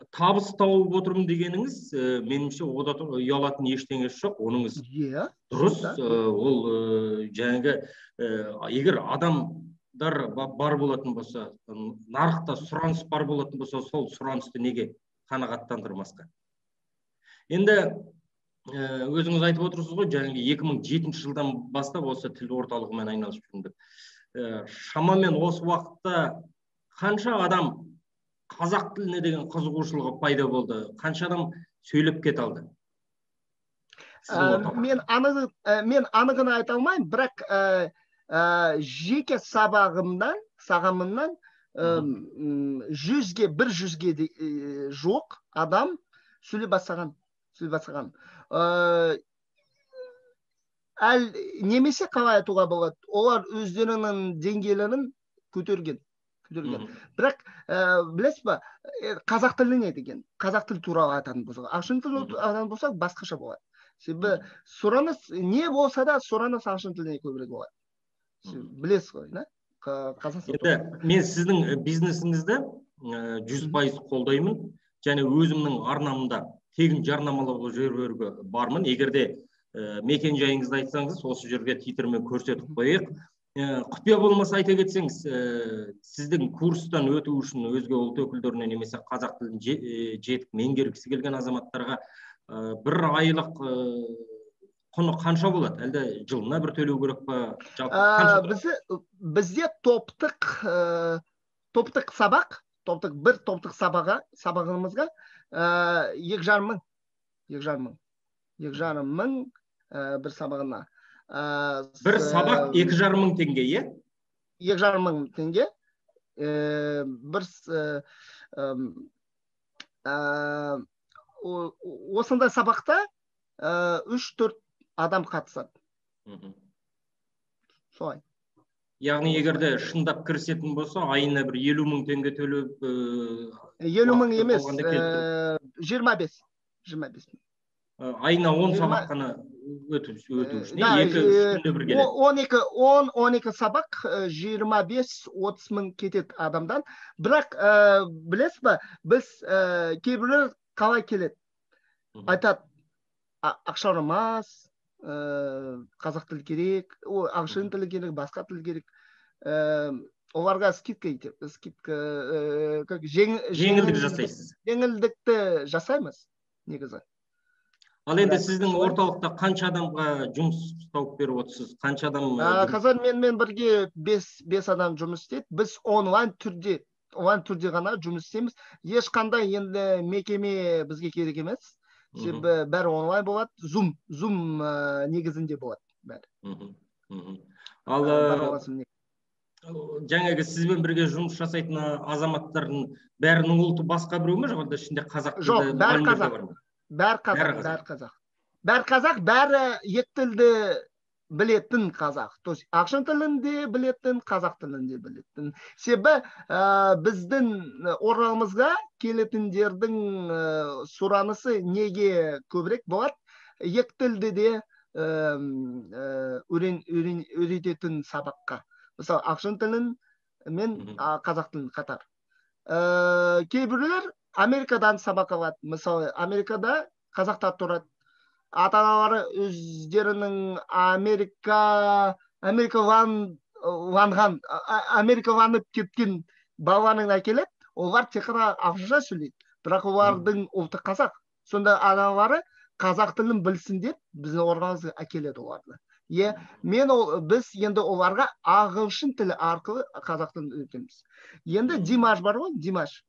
табыс тауып отырмын дегеніңіз, меніңше ода ұялатын ештеңесі жоқ, оныңыз дұрыс. Ол жаңағы егер адамдар бар болатын болса, нарықта сұраныс бар болатын болса, сол сұранысты неге қанағаттандырмасқа? Енді өзіңіз айтып отырсыз ғой, жаңағы 2007 жылдан бастап осы тіл орталығымен айналысып жүрмін деп. Шамамен осы уақытта қанша адам қазақ тіліне деген қызығушылығы пайда болды? Қанша адам сөйлеп кете алды? Мен анығын айта алмаймын, бірақ жеке сабағымнан 100-ге 100-ге жоқ адам сөйлей бастаған. Әл немесе қалай айтуға болады, олар өздерінің деңгейлерін көтерген. Бірақ білесіз ба, қазақ тілі не деген? Қазақ тілі туралы айтатын болсақ, ағылшын тілі айтатын болсақ басқаша болады. Себебі сұраныс не болса да, сұраныс ағылшын тіліне көбірек болады. Білесіз ғой, не? Енді мен сіздің бизнесіңізді 100% қолдаймын және өзімнің арнамда тегін жарнамалауға жіберуге бармын. Егер де мекен жайыңызды айтсаңыз, осы жерге титрмен көрсетіп қояйық. Құпия болмаса айта кетсеңіз, сіздің курстан өту үшін өзге ұлт өкілдеріне немесе қазақ тілін жетік меңгергісі келген азаматтарға бір айлық құны қанша болады? Әлде жылына бір төлеу керек па? Бізде топтық сабақ, бір топтық сабағымызға 2,5 мың бір сабағына. Бір сабақ 2,5 мың теңге, е? 2,5 мың теңге. Бір осындай сабақта 3-4 адам қатысады. Солай. Яғни егер де шындап кірісетін болса, айына бір 50 мың теңге төлеп... 50 мың емес, 25 мың. Айына 10 сабақ қана өту үшін, 2-3 күнде бір келеді. 12 сабақ 25-30 мың кетеді адамдан. Бірақ білесіз ба, біз кейбіреулер қалай келеді? Айтады, ақша аз, қазақ тілі керек, ағылшын тілі керек, басқа тіл керек. Оларға скидка, жеңілдік жасайсыз. Жеңілдікті жасаймыз негізі. Ал енді сіздің орталықта қанша адамға жұмыс тауып беріп отырсыз? Қанша адам? Қазір менімен бірге 5 адам жұмыс істейді. Біз онлайн түрде ғана жұмыс істейміз. Ешқандай енді мекеме бізге керек емес. Себебі бәрі онлайн болады. Zoom негізінде болады бәрі. Ал жаңағы сізбен бірге жұмыс жасайтын азаматтардың бәрінің ұлты басқа біреу ме, жоқ әлде ішінде қазақ тілді? Жоқ, бәрі қазақ. Бәрі қазақ. Бәрі қазақ, бәрі екі тілді білетін қазақ. То есть ағылшын тілін де білетін, қазақ тілін де білетін. Себебі біздің орталығымызға келетіндердің сұранысы неге көбірек болады? Екі тілді де үйрететін сабаққа. Мысалы, ағылшын тілін мен қазақ тілін қатар. Кейбіреулер Америкадан сабақ алады. Мысалы, Америкада қазақтар тұрады. Ата-аналары өздерінің америкаланып кеткен балаларын әкеледі. Олар тек қана ағылшынша сөйлейді, бірақ олардың ұлты қазақ. Сонда аналары қазақ тілін білсін деп біздің орталығымызға әкеледі оларды. Біз енді оларға ағылшын тілі арқылы қазақ тілін үйретеміз. Енді Димаш бар ғой, Димаш.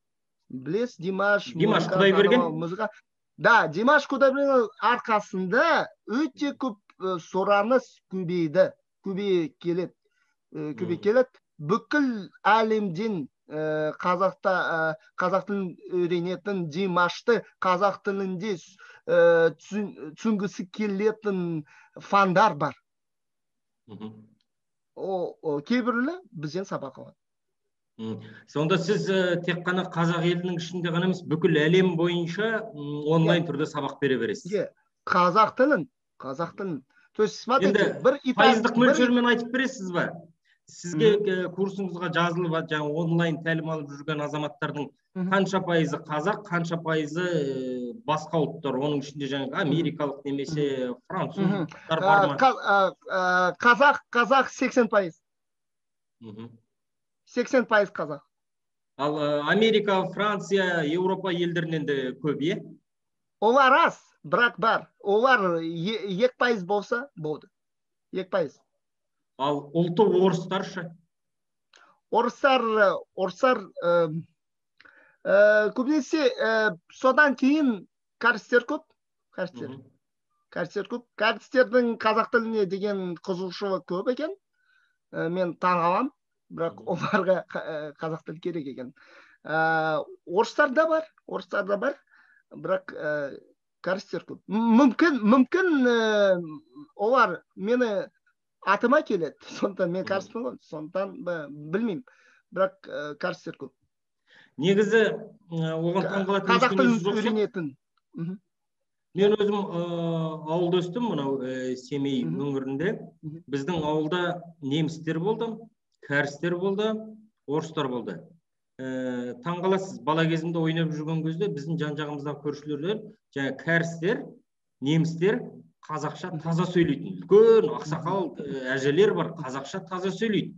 Білесіз, Димаш. Димаш Құдайберген? Музыка. Да, Димаш Құдайберген арқасында өте көп сұраныс көбейді, көбейе келеді. Көбейе келеді. Бүкіл әлемден қазақ тілін үйренетін Димашты қазақ тілінде түсінгісі келетін фандар бар. Кейбіреулер бізден сабақ алады. Сонда сіз тек қана қазақ елінің ішінде ғана емес, бүкіл әлем бойынша онлайн түрде сабақ бере бересіз. Қазақ тілін, қазақ тілін. То есть, смотрите, бір пайыздық мөлшермен айтып бересіз ба? Сізге курсыңызға жазылып, жаңа онлайн тәлім алып жүрген азаматтардың қанша пайызы қазақ, қанша пайызы басқа ұлттар, оның ішінде жаңағы америкалық немесе француздар бар ма? Қазақ 80%. 80% қазақ. Ал Америка, Франция, Еуропа елдерінен де көп, е? Олар аз, бірақ бар. Олар 2% болса, болды. 2%. Ал ұлты орыстар ше? Орыстар көбінесе содан кейін кәрістер көп. Кәрістер көп. Кәрістердің қазақ тіліне деген қызығушылығы көп екен. Мен таңғаламын, бірақ оларға қазақ тілі керек екен. Орыстар да бар, орыстар да бар, бірақ кәрістер көп. Мүмкін олар мені атыма келеді, сондықтан мен кәріспін ғой, сондықтан білмеймін, бірақ кәрістер көп. Негізі оған таңғалатын қазақ тілін үйренетін. Мен өзім ауылда өстім, мынау Семей өңірінде. Біздің ауылда немістер болды, кәрістер болды, орыстар болды. Таңғаласыз, бала кезімде ойнап жүрген кезде біздің жан-жағымыздағы көршілерден жаңа кәрістер, немістер қазақша таза сөйлейтін. Үлкен ақсақал әжелер бар, қазақша таза сөйлейді.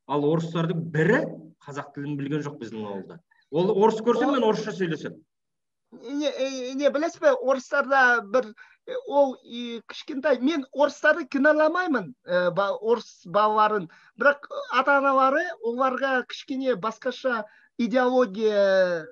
Ал орыстардың бірі қазақ тілін білген жоқ біздің ауылда. Ол орыс көрсе, мен орысша сөйлесемін. Не білесіз бе, орыстарда бір ол кішкентай, мен орыстарды кінәламаймын, орыс балаларын, бірақ ата-аналары оларға кішкене басқаша идеология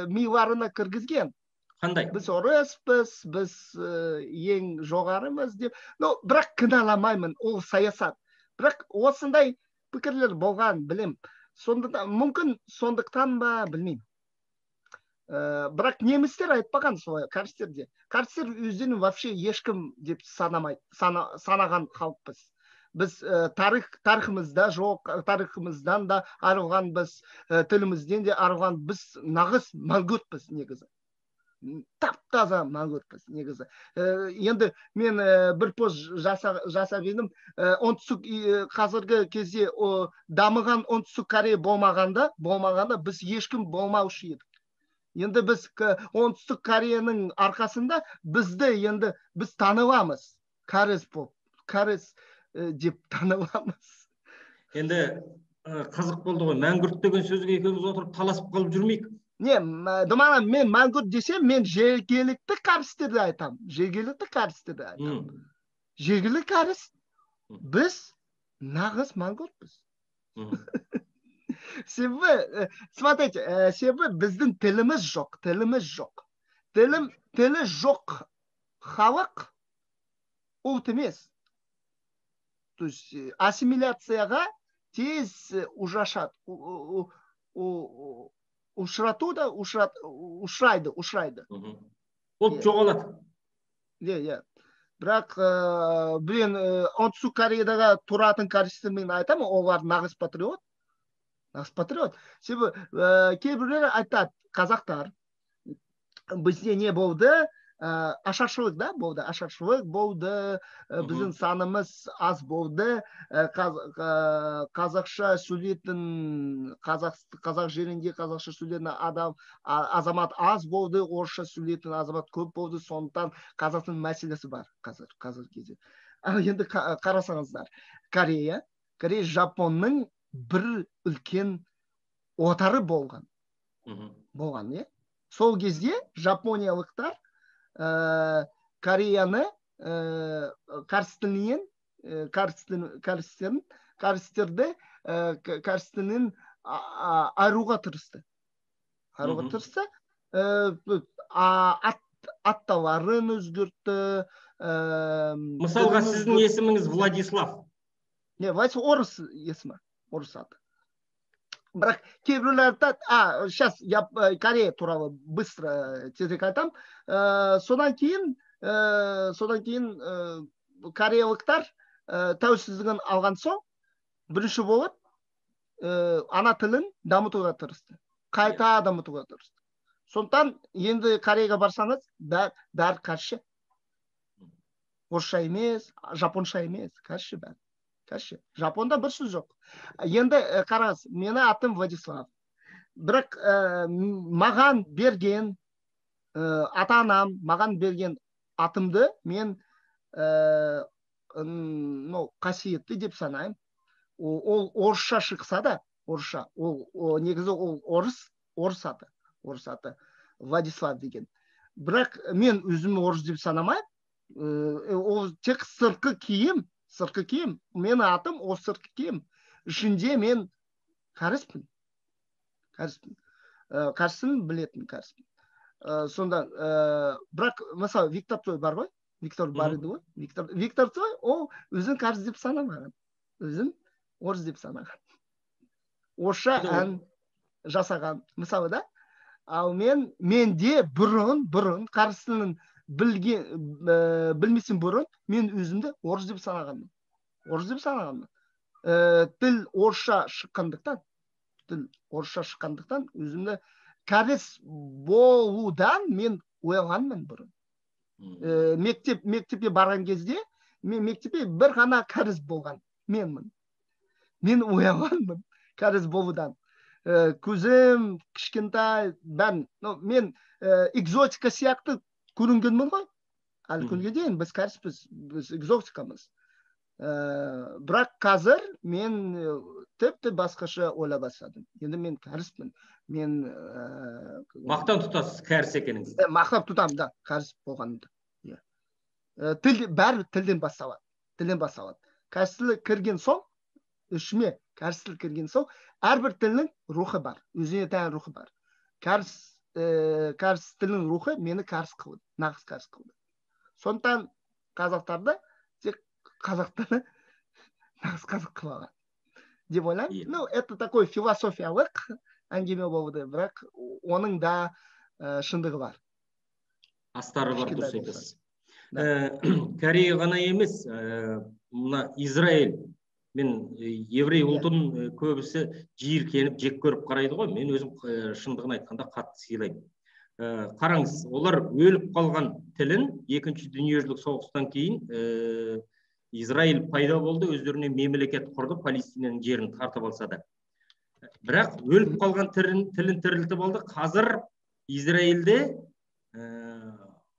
миларына кіргізген. Қандай? Біз орыспыз, біз ең жоғарымыз деп. Но бірақ кінәламаймын, ол саясат. Бірақ осындай пікірлер болған, білем. Сондықтан, мүмкін сондықтан ба, білмеймін. Бірақ немістер айтпаған солай, кәрістерде. Кәрістер өздерін вообще ешкім деп санамайды, санаған халықпыз. Біз тарихымызда жоқ, тарихымыздан да арылғанбыз, тілімізден де арылған, біз нағыз мәңгүртпіз негізі. Тап-таза мәңгүртпіз негізі. Енді мен бір пост жасап едім. Оңтүстік қазіргі кезде дамыған Оңтүстік Корея болмағанда біз ешкім болмаушы едік. Енді біз Оңтүстік Кореяның арқасында бізді енді біз таныламыз. Кәріс болып, кәріс деп таныламыз. Енді қызық болды ғой. Мәңгүрт деген сөзге екеуміз отырып таласып қалып жүрмейік. Не, Думан, мен мәңгүрт десем, мен жергілікті кәрістерді айтам. Жергілікті кәрістерді айтам. Жергілікті кәріс, біз нағыз мәңгүртпіз. Себебі, смотрите, себебі біздің тіліміз жоқ, тіліміз жоқ. Тілі жоқ халық ұлт емес. То есть ассимиляцияға тез ұшырашады. Ұшырату да ұшырайды, ұшырайды. Ұлт жоғалады. Иә. Бірақ мен Оңтүстік Кореядағы тұратын кәрістермен мен айтамын, олар нағыз патриот. Нағыз патриот. Себебі кейбіреулер айтады, қазақтар бізде не болды, ашаршылық да болды, ашаршылық болды, біздің санымыз аз болды, қазақша сөйлейтін, қазақ жерінде қазақша сөйлейтін адам, азамат аз болды, орысша сөйлейтін азамат көп болды, сондықтан қазақтың мәселесі бар қазіргі кезде. Ал енді қарасаңыздар, Корея Жапонның бір үлкен отары болған. Болған, иә. Сол кезде жапониялықтар Кореяны кәріс тілінен, кәрістерді кәріс тілінен айыруға тырысты. Айыруға тырысты. Атталарын өзгертті. Мысалға, сіздің есіміңіз Владислав. Не, Владислав орыс есімі, орыс аты. Бірақ кейбіреулер айтады, сейчас я Корея туралы быстро, тезірек айтамын. Содан кейін кореялықтар тәуелсіздігін алған соң бірінші болып ана тілін дамытуға тырысты. Қайта дамытуға тырысты. Сондықтан енді Кореяға барсаңыз, бәрі кәрісше. Орысша емес, жапонша емес, кәрісше бәрі. Кәрісше. Жапонда бір сөз жоқ. Енді қараңыз, мені атым Владислав. Бірақ маған берген ата анам маған берген атымды мен ну, қасиетті деп санаймын. Ол орысша шықса да, орысша, ол негізі ол орыс аты, орыс аты Владислав деген. Бірақ мен өзім орыс деп санамаймын. Ол тек сыртқы киім, сыртқы киім. Менің атым ол сыртқы киім. Ішінде мен кәріспін. Кәріспін. Кәріс білетін кәріспін. Сонда бірақ мысалы Виктор Цой бар ғой, Виктор бар еді ғой. Виктор Цой ол өзін кәріс деп санамаған. Өзін орыс деп санаған. Орысша ән жасаған мысалы да. Ал менде бұрын кәріс тілін білген білмесем бұрын мен өзімді орыс деп санағанмын. Орыс деп санағанмын. Тіл орысша шыққандықтан, тіл орысша шыққандықтан өзімді кәріс болудан мен ұялғанмын бұрын. Мектепке барған кезде мен мектепте бір ғана кәріс болған менмін. Мен ұялғанмын кәріс болудан. Көзім кішкентай, бәрін. Ну, мен экзотика сияқты көрінгенмін ғой. Әлі күнге дейін біз кәріспіз, біз экзотикамыз. Бірақ қазір мен тіпті басқаша ойлай бастадым. Енді мен кәріспін. Мен Мақтан тұтасыз кәріс екеніңізді. Мақтан тұтамын да, кәріс болғанымды. Иә. Тіл бәрі тілден басталады. Тілден басталады. Кәріс тілі кірген соң, ішіме кәріс тілі кірген соң, әрбір тілдің рухы бар. Өзіне тән рухы бар. Кәріс тілінің рухы мені кәріс қылды, нағыз кәріс қылды. Сондықтан қазақтарды тек қазақтарды нағыз қазақ қыла алады деп ойлаймын. Ну, это такой философиялық әңгіме болды, бірақ оның да шындығы бар. Астары бар, Кішкентай дұрыс болса. айтасыз. Корея ғана емес, мына Израиль мен еврей ұлтын көбісі жиіркеніп, жек көріп қарайды ғой. Мен өзім шындығын айтқанда қатты сыйлаймын. Қараңыз, олар өліп қалған тілін екінші дүниежүзілік соғыстан кейін Израиль пайда болды, өздеріне мемлекет құрды, Палестинаның жерін тартып алса да. Бірақ өліп қалған тілін тірілтіп алды. Қазір Израильде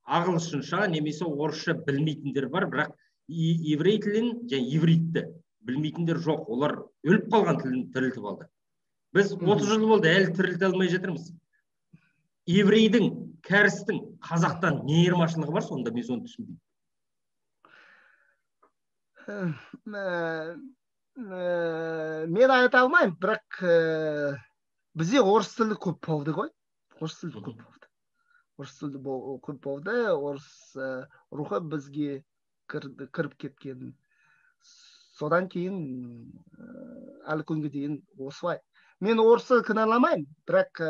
ағылшынша немесе орысша білмейтіндер бар, бірақ еврей тілін және ивритті білмейтіндер жоқ. Олар өліп қалған тілін тірілтіп алды. Біз 30 жыл болды, әлі тірілте алмай жатырмыз. Еврейдің, кәрістің қазақтан не айырмашылығы бар сонда, мен соны түсінбеймін. Мен айта алмаймын, бірақ бізде орыс тілі көп болды ғой. Орыс тілі көп болды. Орыс тілі көп болды, орыс рухы бізге кіріп кеткен. Содан кейін әлі күнге дейін осылай. Мен орысты кінәламаймын, бірақ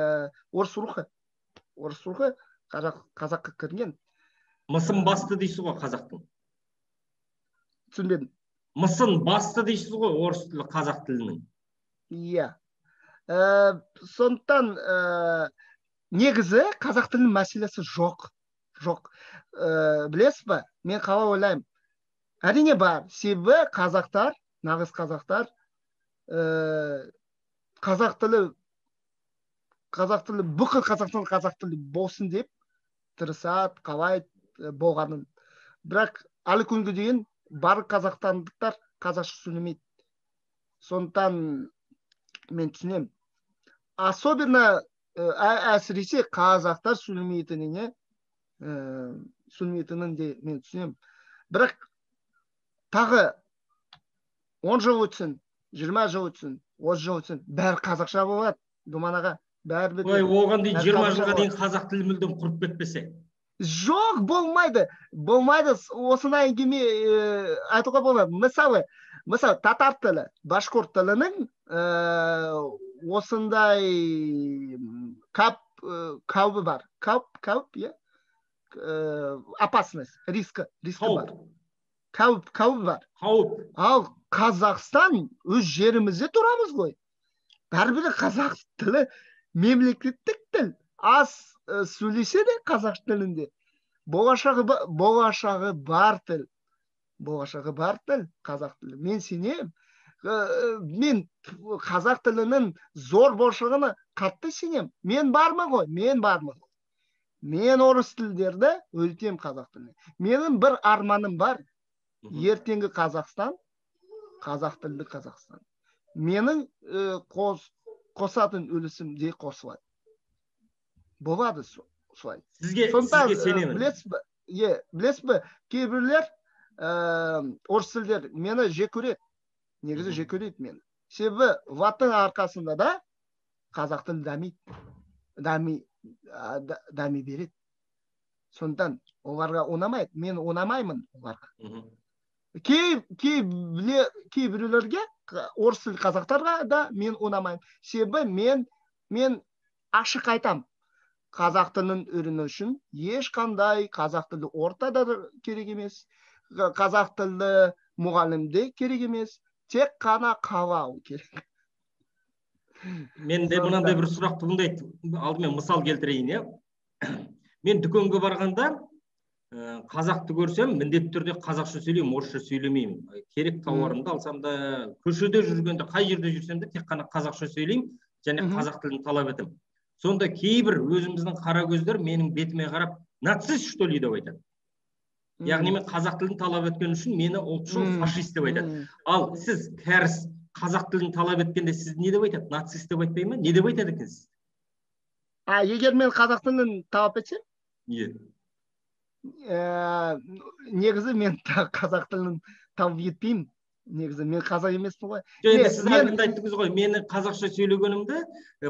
орыс рухы қазаққа кірген. Мысын басты дейсіз ғой қазақтың. Түсінбедім. Мысын басты дейсіз ғой орыс тілі қазақ тілінің. Иә. Сондықтан негізі қазақ тілінің мәселесі жоқ. Жоқ. Білесіз ба, мен қалай ойлаймын? Әрине бар. Себебі қазақтар, нағыз қазақтар, қазақ тілі бүкіл Қазақстан қазақ тілі болсын деп тырысады, қалайды болғанын. Бірақ әлі күнге дейін барлық қазақстандықтар қазақша сөйлемейді. Сондықтан мен түсінемін. Особенно Әсіресе қазақтар сөйлемейтініне, сөйлемейтінін де мен түсінемін. Бірақ тағы 10 жыл өтсін, 20 жыл өтсін, 30 жыл өтсін, бәрі қазақша болады, Думан аға, бәрі бітеді. Ой, оған дейін 20 жылға дейін қазақ тілі мүлдем құрып кетпесе. Жоқ, болмайды. Болмайды, осындай әңгіме айтуға болмайды. Мысалы, татар тілі, башқұрт тілінің осындай қаупі бар. Қауіп, иә? Опасность, рискі бар. Қауіп бар. Қауіп. Ал Қазақстан өз жерімізде тұрамыз ғой. Бәрібір қазақ тілі мемлекеттік тіл. Аз сөйлесе де қазақ тілінде. Болашағы бар тіл. Болашағы бар тіл, қазақ тілі. Мен сенемін. Мен қазақ тілінің зор болашағына қатты сенемін. Мен бармын ғой, мен бармын. Мен орыс тілдерді үйретемін қазақ тіліне. Менің бір арманым бар. Ертеңгі Қазақстан, қазақ тілді Қазақстан. Менің қосатын үлесім де қосылады. Болады солай. Сізге сенемін. Білесіз бе, кейбіреулер орыс тілдер мені жек көреді. Негізі жек көреді мені. Себебі ваттың арқасында да қазақ тілі дамиды. Дами береді. Сондықтан оларға ұнамайды. Мен ұнамаймын оларға. Кейбіреулерге, орыс тілді қазақтарға да мен ұнамаймын. Себебі мен ашық айтам. Қазақ тілін үйрену үшін ешқандай қазақ тілді орта да керек емес. Қазақ тілді мұғалім де керек емес. Тек қана қалау керек. Менде мынандай бір сұрақ туындайды. Алдымен мысал келтірейін, иә. Мен дүкенге барғанда қазақты көрсем, міндетті түрде қазақша сөйлеймін, орысша сөйлемеймін. Керек тауарымды алсам да, көшеде жүргенде, қай жерде жүрсем де тек қана қазақша сөйлеймін және қазақ тілін талап етемін. Сонда кейбір өзіміздің қара көздер менің бетіме қарап, нацист что ли деп айтады. Яғни мен қазақ тілін талап еткен үшін мені ұлтшыл фашист деп айтады. Ал сіз кәріс қазақ тілін талап еткенде сіз не деп айтады? Нацист деп айтпай ма? Не деп айтады екенсіз? Егер мен қазақ тілін талап етсем? Иә. Негізі мен қазақ тілін талап етпеймін. Негізі мен қазақ емеспін ғой. Жоқ, сіз әлгінде айттыңыз ғой, мені қазақша сөйлегенімді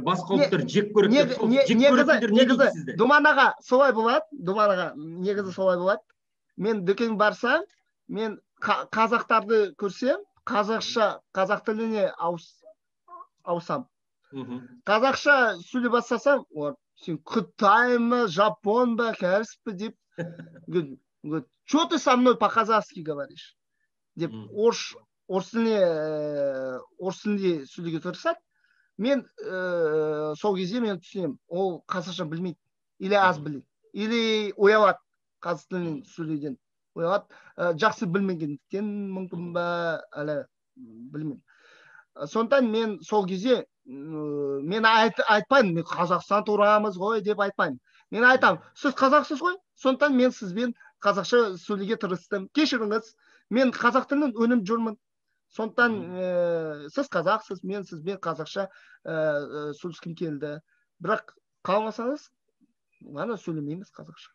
басқа ұлттар жек көреді деп. Жек көретіндер не дейді сізді? Думан аға, солай болады. Думан аға, негізі солай болады. Мен дүкен барсам, мен қазақтарды көрсем, қазақша, қазақ тіліне ауысам. Қазақша сөйлей бастасам, сен қытай ма, жапон ба, кәріс пе деп, говорит, что ты со мной по-казахски говоришь? Деп орыс тілінде сөйлеуге тырысады. Мен сол кезде мен түсінемін, ол қазақша білмейді, или аз біледі, или ұялады қазақ тілінен сөйлеуден. Ұялады, жақсы білмегендіктен мүмкін ба, әлі білмеймін. Сондықтан мен сол кезде мен айтпаймын, мен Қазақстан турамыз ғой деп айтпаймын. Мен айтамын, сіз қазақсыз ғой, сондықтан мен сізбен қазақша сөйлеуге тырыстым. Кешіріңіз, мен қазақ тілін өнім жүрмін. Сондықтан сіз қазақсыз, мен сізбен қазақша сөйлескім келді. Бірақ қалмасаңыз, ғана сөйлемейміз қазақша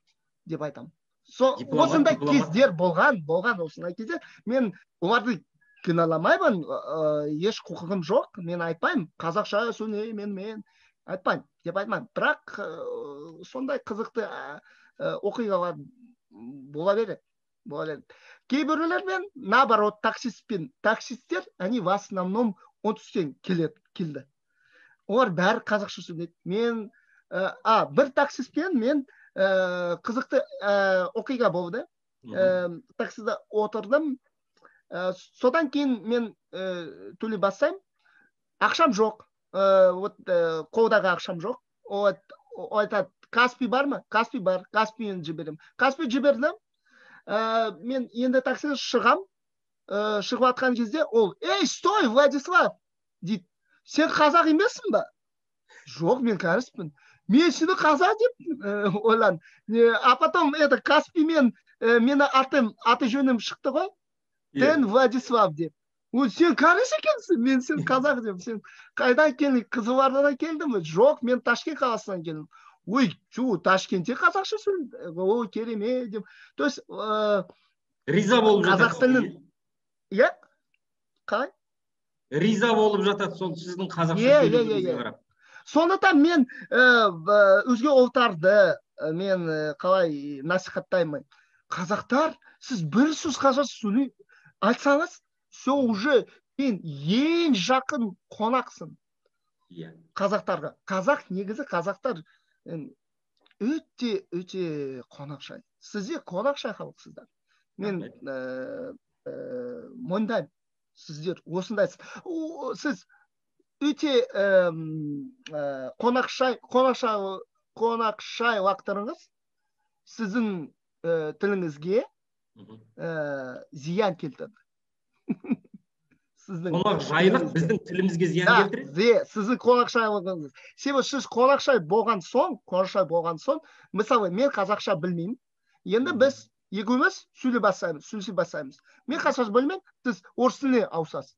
деп айтамын. Осындай кездер болған осындай кездер. Мен оларды кінәламаймын, еш құқығым жоқ, мен айтпаймын, қазақша сөйлеймін, мен айтпаймын деп айтпаймын. Бірақ сондай қызықты оқиғалар бола береді. Кейбіреулермен, наоборот, таксисттер, они в основном оңтүстіктен келді. Олар бәрі қазақша сөйлейді. Мен бір таксистпен мен қызықты оқиға болды. Таксиде отырдым. Содан кейін мен төлей бастаймын. Ақшам жоқ. Вот қолдағы ақшам жоқ. Ол айтады, Каспи бар ма? Каспи бар. Каспиін жіберем. Каспи жібердім. Мен енді таксиге шығам. Шығып атқан кезде ол, "Ей, стой, Владислав!" дейді. "Сен қазақ емессің ба?" "Жоқ, мен кәріспін." "Мен сені қазақ деп ойлан." А потом это Каспимен мені аты жөнім шықты ғой. Тен Владислав деп. Ой, сен кәріс екенсің, мен сен қазақ деп. Сен қайдан келдің? Қызылордадан келдің бе? Жоқ, мен Ташкент қаласынан келдім. Ой, тю, Ташкентте қазақша сөйлейді. Ой, керемет деп. То есть риза болып жатады. Қазақ тілін, иә, қалай? Риза болып жатады сол сіздің қазақша сөйлеуіңізге қарап. Сондықтан мен өзге ұлттарды мен қалай насихаттаймын. Қазақтар, сіз бір сөз қазақша сөйлей айтсаңыз, все уже сен ең жақын қонақсың. Иә. Қазақтарға. Қазақ негізі, қазақтар өте өте қонақжай. Сіздер қонақжай халықсыздар. Мен мойындаймын. Сіздер осындайсыз. Сіз өте қонақжай қонақжайлықтарыңыз сіздің тіліңізге зиян келтірді. Сіздің қонақжайлық біздің тілімізге зиян келтіреді? Сіздің қонақжайлығыңыз. Себебі сіз қонақжай болған соң, мысалы, мен қазақша білмеймін. Енді біз екеуміз сөйлесе бастаймыз. Мен қазақша білмеймін, сіз орыс тіліне ауысасыз.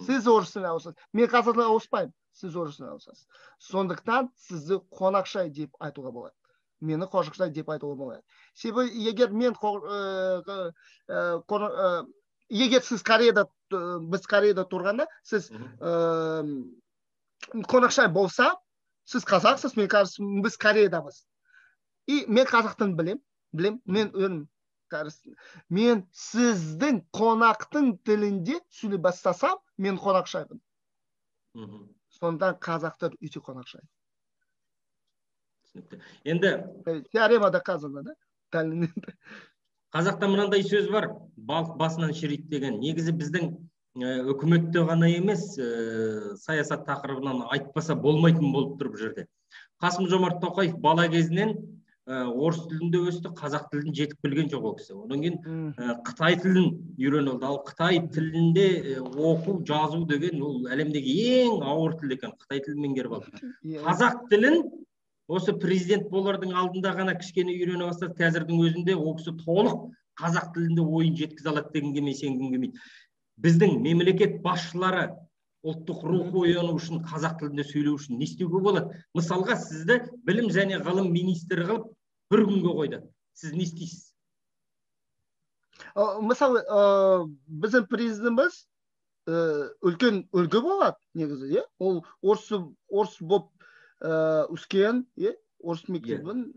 Сіз орыс тіліне ауысасыз. Мен қазақ тіліне ауыспаймын, сіз орыс тіліне ауысасыз. Сондықтан сізді қонақжай деп айтуға болады. Мені қонақжай деп айтуға болады. Себебі егер мен егер сіз Кореяда, біз Кореяда тұрғанда, сіз қонақжай болса, сіз қазақсыз, мен біз Кореядамыз. И мен қазақ тілін білем, мен өзім кәріс. Мен сіздің қонақтың тілінде сөйлей бастасам, мен қонақжаймын. Сонда қазақтар өте қонақжай. Түсінікті. Енді теорема доказана, да? Қазақта мынандай сөз бар, балық басынан шіриді деген. Негізі біздің үкіметте ғана емес, саясат тақырыбынан айтпаса болмайтын болып тұр бұл жерде. Қасым-Жомарт Тоқаев бала кезінен орыс тілінде өсті, қазақ тілін жетік білген жоқ ол кісі. Одан кейін қытай тілін үйреніп алды. Ал қытай тілінде оқу, жазу деген ол әлемдегі ең ауыр тіл екен. Қытай тілін меңгеріп алды. Қазақ тілін осы президент болардың алдында ғана кішкене үйрене бастады. Қазірдің өзінде ол кісі толық қазақ тілінде ойын жеткізе алады дегенге мен сенгім келмейді. Біздің мемлекет басшылары ұлттық рух ояну үшін, қазақ тілінде сөйлеу үшін не істеуге болады? Мысалға, сізді білім және ғылым министрі қылып бір күнге қойды. Сіз не істейсіз? Мысалы, біздің президентіміз үлкен үлгі болады негізі, иә? Ол орыс болып өскен, орыс мектебін,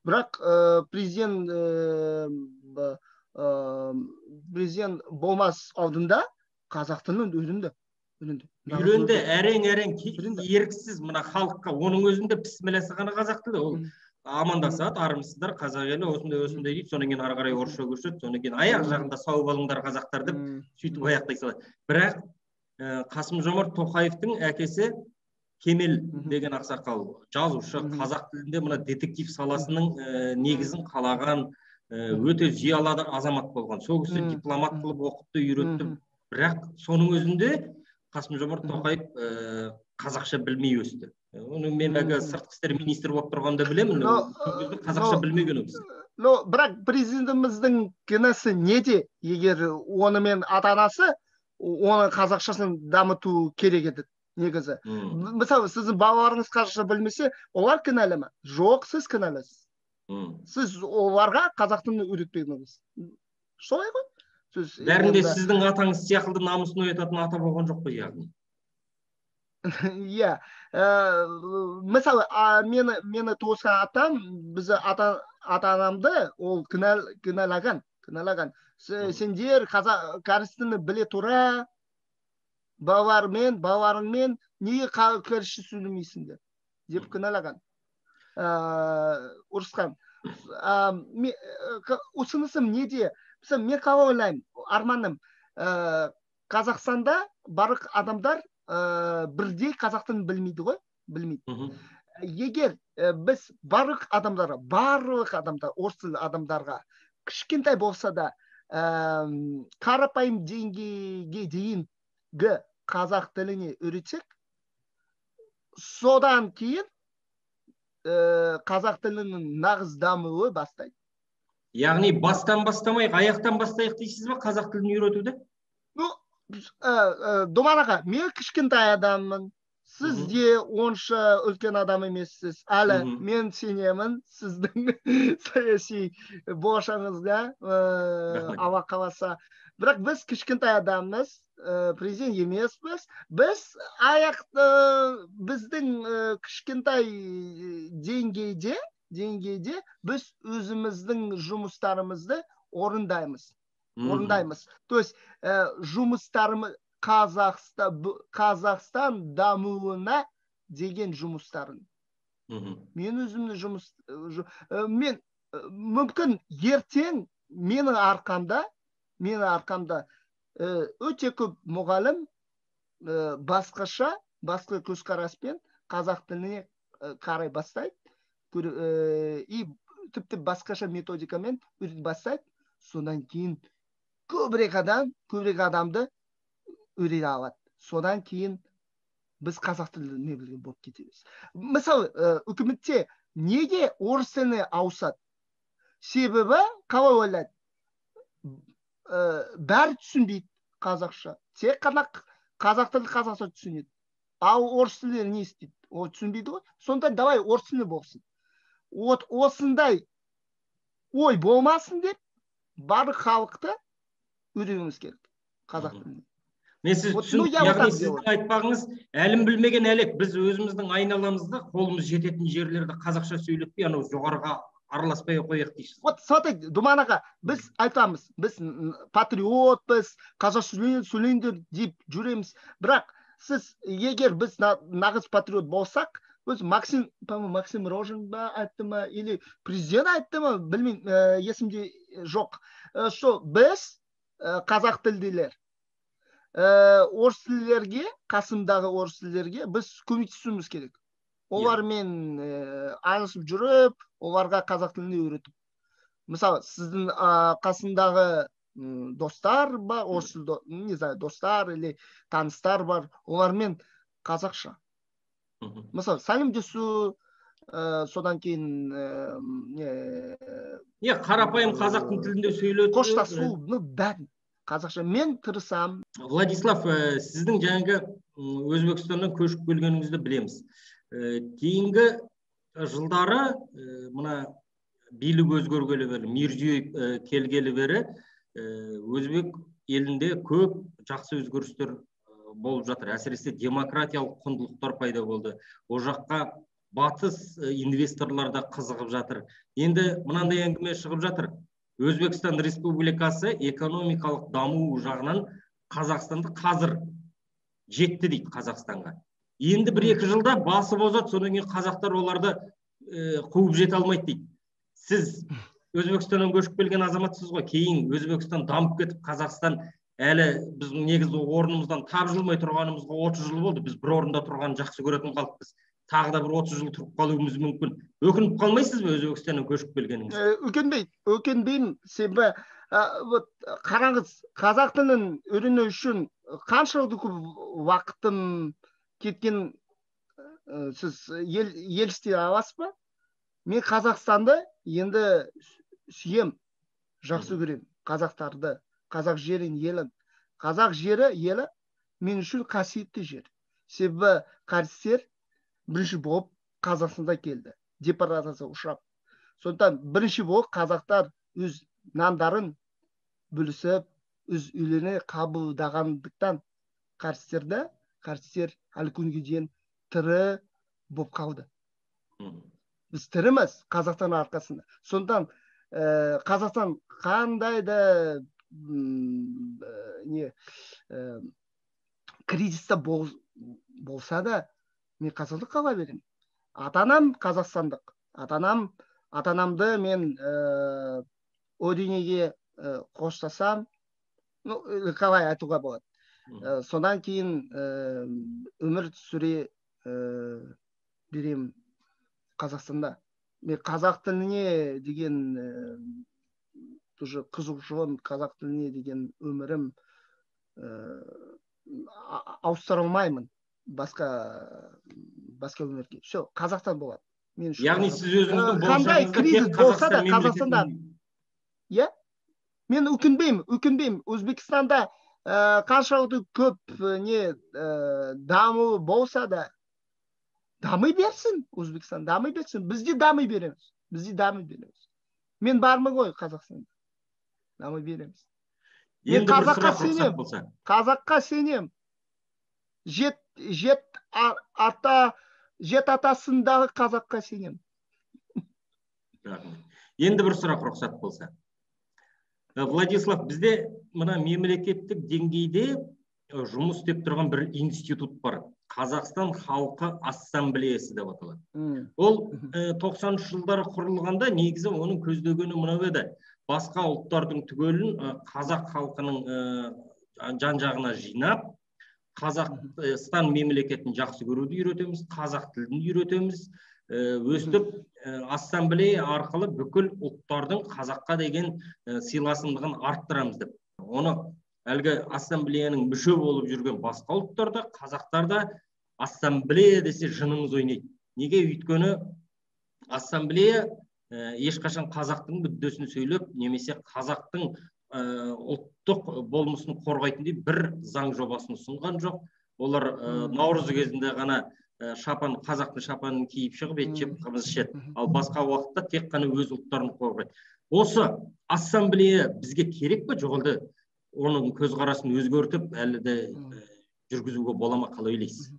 бірақ президент болмас алдында қазақ тілін үйренді. Үйренді, әрең-әрең, еріксіз мына халыққа, оның өзінде пісміләсі ғана қазақ тілі. Ол амандасады, армысыздар, қазақ елі, осындай-осындай дейді, содан кейін ары қарай орысша көшеді, содан кейін аяқ жағында сау болыңдар қазақтар деп сөйтіп аяқтай салады. Бірақ Қасым-Жомарт Тоқаевтың әкесі Кемел деген ақсақал, жазушы, қазақ тілінде мына детектив саласының негізін қалаған, өте зиялы азамат болған. Сол кісі дипломат қылып оқытты, үйретті. Бірақ соның өзінде Қасым-Жомарт Тоқаев қазақша білмей өсті. Оны мен әлгі сыртқы істер министрі болып тұрғанда білемін, қазақша білмеген ол кісі. Но бірақ президентіміздің кінәсі неде? Егер онымен ата-анасы оның қазақшасын дамыту керек еді негізі. Мысалы, сіздің балаларыңыз қазақша білмесе, олар кінәлі ме? Жоқ, сіз кінәлісіз. Сіз оларға қазақ тілін үйретпедіңіз. Солай ғой? Бәрінде сіздің атаңыз сияқты намысын оятатын ата болған жоқ қой, яғни. Иә. Мысалы, мені туысқан атам, бізді ата-анамды ол кінәлаған. Сендер кәріс тілін біле тұра балаларыңмен неге кәрісше сөйлемейсіңдер деп кінәлаған. Ұрысқан. Ұсынысым неде? Мысалы, мен қалай ойлаймын, арманым, Қазақстанда барлық адамдар бірдей қазақ тілін білмейді ғой, білмейді. Егер біз барлық адамдарға, орыс тілді адамдарға кішкентай болса да қарапайым деңгейге дейінгі қазақ тіліне үйретсек, содан кейін қазақ тілінің нағыз дамуы бастайды. Яғни бастан бастамай, аяқтан бастайық дейсіз бе қазақ тілін үйретуді? Ну, Думан аға, мен кішкентай адаммын, сіз де онша үлкен адам емессіз әлі. Мен сенемін сіздің саяси болашағыңызға, Алла қаласа. Бірақ біз кішкентай адаммыз, президент емеспіз. Біз аяқ біздің кішкентай деңгейде біз өзіміздің жұмыстарымызды орындаймыз. То есть жұмыстарымыз Қазақстан дамуына деген жұмыстарын. Мен өзімнің жұмыс, мен мүмкін ертең менің арқамда өте көп мұғалім басқаша, басқа көзқараспен қазақ тіліне қарай бастайды и тіпті басқаша методикамен үйрете бастайды. Содан кейін көбірек адамды үйрете алады. Содан кейін біз қазақ тілді мемлекет болып кетеміз. Мысалы, үкіметте неге орыс тіліне ауысады? Себебі қалай ойлайды, бәрі түсінбейді қазақша, тек қана қазақ тілді қазақша түсінеді. Ал орыс тілі не істейді? Ол түсінбейді ғой. Сондықтан давай орыс тілі болсын. Вот осындай ой болмасын деп барлық халықты үйренуіміз керек қазақ тіліне. Мен сіз түсін, яғни сіздің айтпағыңыз, әлім білмеген әлек, біз өзіміздің айналамызда қолымыз жететін жерлерді қазақша сөйлетпей, анау жоғарыға араласпай ақ қояйық дейсіз. Вот смотрите, Думан аға, біз айтамыз, біз патриотпыз, қазақша сөйлеңдер деп жүреміз. Бірақ сіз, егер біз нағыз патриот болсақ, өз Максим, по моему, Максим Рожин ба айтты ма или президент айтты ма, білмеймін, есімде жоқ, что біз, қазақ тілділер, орыс тілділерге, қасымдағы орыс тілділерге біз көмектесуіміз керек, олармен айналысып жүріп, оларға қазақ тілін үйретіп. Мысалы, сіздің қасындағы достар бар, орыс тілді, не знаю, достар или таныстар бар, олармен қазақша, мысалы, сәлемдесу, содан кейін не Не, қарапайым қазақтың тілінде сөйлету. Қоштасу, ну, бәрін қазақша мен тырысамын. Владислав, сіздің жаңағы Өзбекстаннан көшіп келгеніңізді білеміз. Кейінгі жылдары мына билік өзгергелі бері, Мирзиёев келгелі бері өзбек елінде көп жақсы өзгерістер болып жатыр. Әсіресе демократиялық құндылықтар пайда болды. Ол жаққа батыс инвесторлар да қызығып жатыр. Енді мынандай әңгіме шығып жатыр: Өзбекстан Республикасы экономикалық даму жағынан Қазақстанды қазір жетті дейді. Қазақстанға енді 1-2 жылда басып озады, содан кейін қазақтар оларды қуып жете алмайды дейді. Сіз Өзбекстаннан көшіп келген азаматсыз ғой. Кейін Өзбекстан дамып кетіп, Қазақстан әлі біздің негізгі орнымыздан тапжылмай тұрғанымызға 30 жыл болды. Біз бір орында тұрғанды жақсы көретін халықпыз. Тағы да бір 30 жыл тұрып қалуымыз мүмкін. Өкініп қалмайсыз ба Өзбекстаннан көшіп келгеніңізге? Өкінбеймін, себебі вот қараңыз, қазақ тілін үйрену үшін қаншалықты көп уақытым кеткен, сіз елестете аласыз ба? Мен Қазақстанды енді сүйем, жақсы көремін қазақтарды, қазақ жерін, елін. Қазақ жері, елі мен үшін қасиетті жер, себебі кәрістер бірінші болып Қазақстанда келді депортацияға ұшырап. Сондықтан бірінші болып қазақтар өз нандарын бөлісіп, өз үйлеріне қабылдағандықтан кәрістер әлі күнге дейін тірі болып қалды. Біз тіріміз Қазақстан арқасында. Сондықтан Қазақстан қандай да не кризиста болса да, мен қазақстандық қала беремін. Ата анам қазақстандық. Ата анамды мен о дүниеге қоштасам, ну, қалай айтуға болады, содан кейін өмір сүре беремін Қазақстанда. Мен қазақ тіліне деген уже қызығушылығым, қазақ тіліне деген өмірім ауыстыра алмаймын басқа өмірге. Все, Қазақстан болады мен үшін. Яғни сіз өзіңіздің Қандай кризис болса да, Қазақстанда, иә, мен өкінбеймін. Өзбекстанда Қаншалықты көп не даму болса да, дами берсін Өзбекстан, дами берсін. Біз де дами береміз. Біз де дами береміз. Мен бармын ғой Қазақстанда. Дами береміз. Мен қазаққа сенем. Қазаққа сенем. Жет атасындағы қазаққа сенем. Енді бір сұрақ рұқсат болса. Владислав, бізде мына мемлекеттік деңгейде жұмыс істеп тұрған бір институт бар. Қазақстан халқы ассамблеясы деп аталады. Ол 90-шы жылдары құрылғанда негізі оның көздегені мынау еді. Басқа ұлттардың түгелін қазақ халқының жан-жағына жинап, Қазақстан мемлекетін жақсы көруді үйретеміз, қазақ тілін үйретеміз, өстіп ассамблея арқылы бүкіл ұлттардың қазаққа деген сыйласымдығын арттырамыз деп. Оны әлгі ассамблеяның мүше болып жүрген басқа ұлттар да, қазақтар да ассамблея десе жынымыз ойнайды. Неге? Өйткені ассамблея ешқашан қазақтың мүддесін сөйлеп, немесе қазақтың ұлттық болмысын қорғайтындай бір заң жобасын ұсынған жоқ. Олар наурыз кезінде ғана шапан, қазақтың шапанын киіп шығып, ет жеп, қымыз ішеді. Ал басқа уақытта тек қана өз ұлттарын қорғайды. Осы ассамблея бізге керек пе, жоқ әлде оның көзқарасын өзгертіп, әлі де жүргізуге бола ма, қалай ойлайсыз?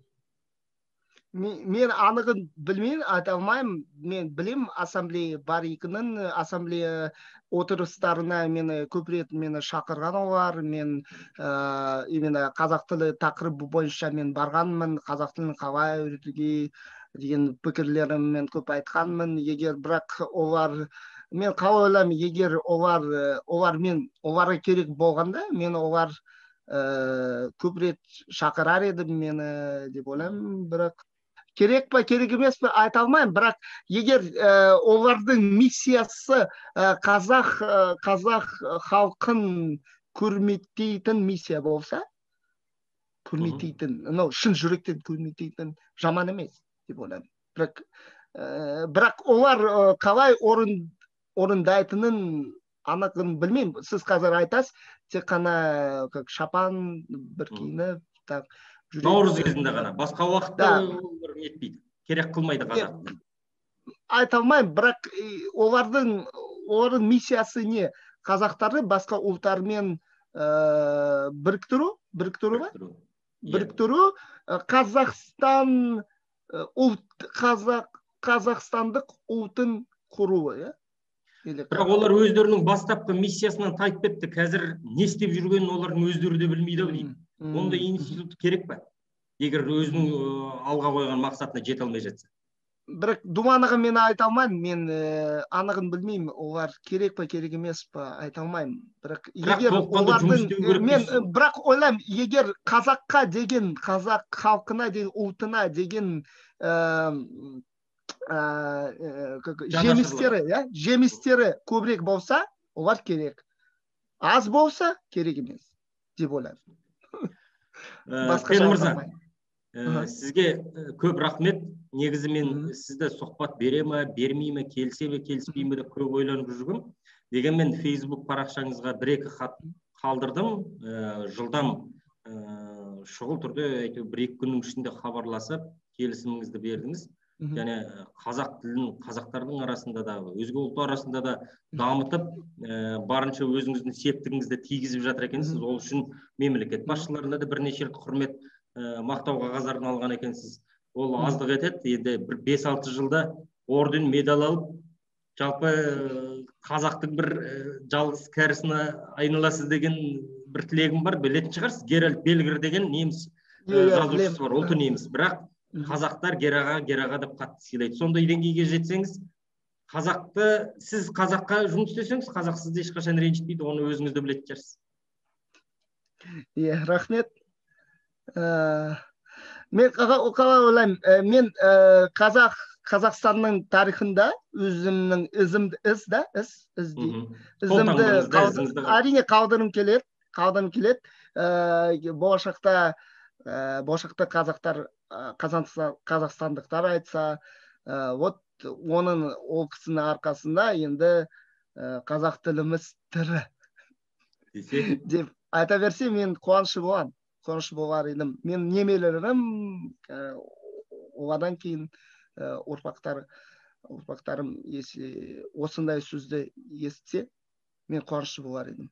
Мен анығын білмеймін, айта алмаймын. Мен білем, ассамблея бар екенін, ассамблея отырыстарына мені көп рет мені шақырған олар. Мен именно қазақ тілі тақырыбы бойынша мен барғанмын, қазақ тілін қалай үйретуге деген пікірлерім мен көп айтқанмын. Егер бірақ олар, мен қалай ойлаймын, егер олар мен оларға керек болғанда, мен олар көп рет шақырар едім мені деп ойлаймын. Бірақ керек па, керек емес пе айта алмаймын. Бірақ егер олардың миссиясы қазақ халқын құрметтейтін миссия болса, құрметтейтін, шын жүректен құрметтейтін, жаман емес деп ойлаймын. Бірақ олар қалай орындайтынын анығын білмеймін. Сіз қазір айтасыз, тек қана шапан бір киініп, так, наурыз кезінде ғана, басқа уақытта олар нетпейді, керек қылмайды қазақ. Айта алмаймын, бірақ олардың миссиясы не? Қазақтарды басқа ұлттармен біріктіру, біріктіру ма? Біріктіру, Қазақстан ұлт, қазақстандық ұлтын құруы, иә? Бірақ олар өздерінің бастапқы миссиясынан тайып кетті. Қазір не істеп жүргенін олардың өздері де білмейді ау деймін. Ондай институт керек пе? Егер өзінің алға қойған мақсатына жете алмай жатса. Бірақ думанығын мен айта алмаймын, мен анығын білмеймін, олар керек па, керек емес па айта алмаймын. Бірақ егер олардың, мен бірақ ойлаймын, егер қазаққа деген, қазақ халқына деген, ұлтына деген жемістері, жемістері көбірек болса, олар керек. Аз болса, керек емес деп ойлаймын. Пен мырза, сізге көп рахмет. Негізі мен сізді сұхбат бере ме, бермей ме, келісе ме, келіспей ме деп көп ойланып жүргім. Дегенмен Facebook парақшаңызға бір-екі хат қалдырдым. Жылдам шұғыл түрде әйтеуір бір-екі күннің ішінде хабарласып, келісіміңізді бердіңіз. Және қазақ тілін қазақтардың арасында да, өзге ұлт арасында да дамытып, барынша өзіңіздің септігіңізді тигізіп жатыр екенсіз. Ол үшін мемлекет басшыларына да бірнеше рет құрмет, мақтау қағаздарын алған екенсіз. Ол аздық етеді. Енді бір 5-6 жылда орден, медаль алып, жалпы қазақтың бір жалғыз кәрісіне айналасыз деген бір тілегім бар. Білетін шығарсыз, Геральд Бельгер деген неміс жазушысы бар, ұлты неміс. Бірақ қазақтар Гераға, Гераға деп қатты сыйлайды. Сондай деңгейге жетсеңіз, қазақты, сіз қазаққа жұмыс істесеңіз, қазақ сізді ешқашан ренжітпейді, оны өзіңіз де білетін шығарсыз. Иә, рахмет. Мен қалай ойлаймын, мен Қазақстанның тарихында өзімнің ізімді, ізімді әрине қалдырғым келеді, қалдырғым келеді. Болашақта қазақтар, қазақстандықтар айтса, вот оның, ол кісінің арқасында енді қазақ тіліміз тірі деп Айта берсе, мен қуанышы боламын, қуанышы болар едім. Мен немерелерім, олардан кейін ұрпақтарым если осындай сөзді естісе, мен қуанышы болар едім.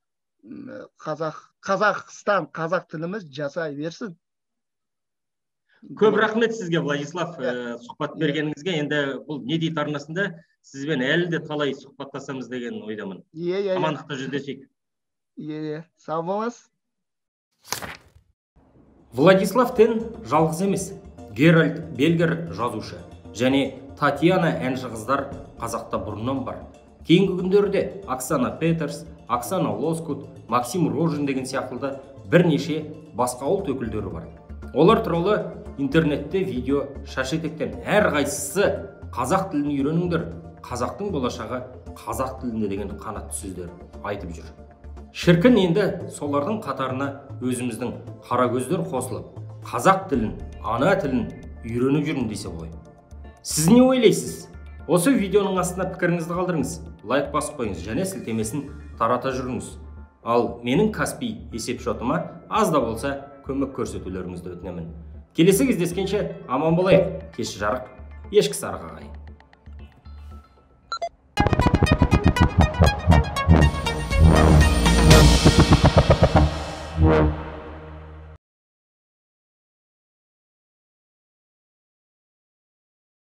Қазақстан, қазақ тіліміз жасай берсін. Көп рахмет сізге, Владислав, сұхбат бергеніңізге. Енді бұл «Не дейді» арнасында сізбен әлі де талай сұхбаттасамыз деген ойдамын. Иә, иә. Амандықта жүздесейік. Иә, сау болыңыз. Владислав Тен жалғыз емес. Геральд Бельгер жазушы және Татьяна әнші қыздар қазақта бұрыннан бар. Кейінгі күндерде Оксана Петерс, Оксана Лоскут, Максим Рожин деген сияқты бірнеше басқа ұлт өкілдері бар. Олар туралы интернетте видео шаш етектен. Әрқайсысы «Қазақ тілін үйреніңдер, қазақтың болашағы қазақ тілінде» деген қанатты сөздер айтып жүр. Шіркін, енді солардың қатарына өзіміздің қаракөздер қосылып, қазақ тілін, ана тілін үйреніп жүрмін десе ғой. Сіз не ойлайсыз? Осы видеоның астына пікіріңізді қалдырыңыз, лайк басып қойыңыз және сілтемесін тарата жүріңіз. Ал менің Каспи есеп шотыма аз да болса көмек көрсетулеріңізді өтінемін. Келесі кездескенше аман болайық. Кеш жарық, ешкі сарық ағайын.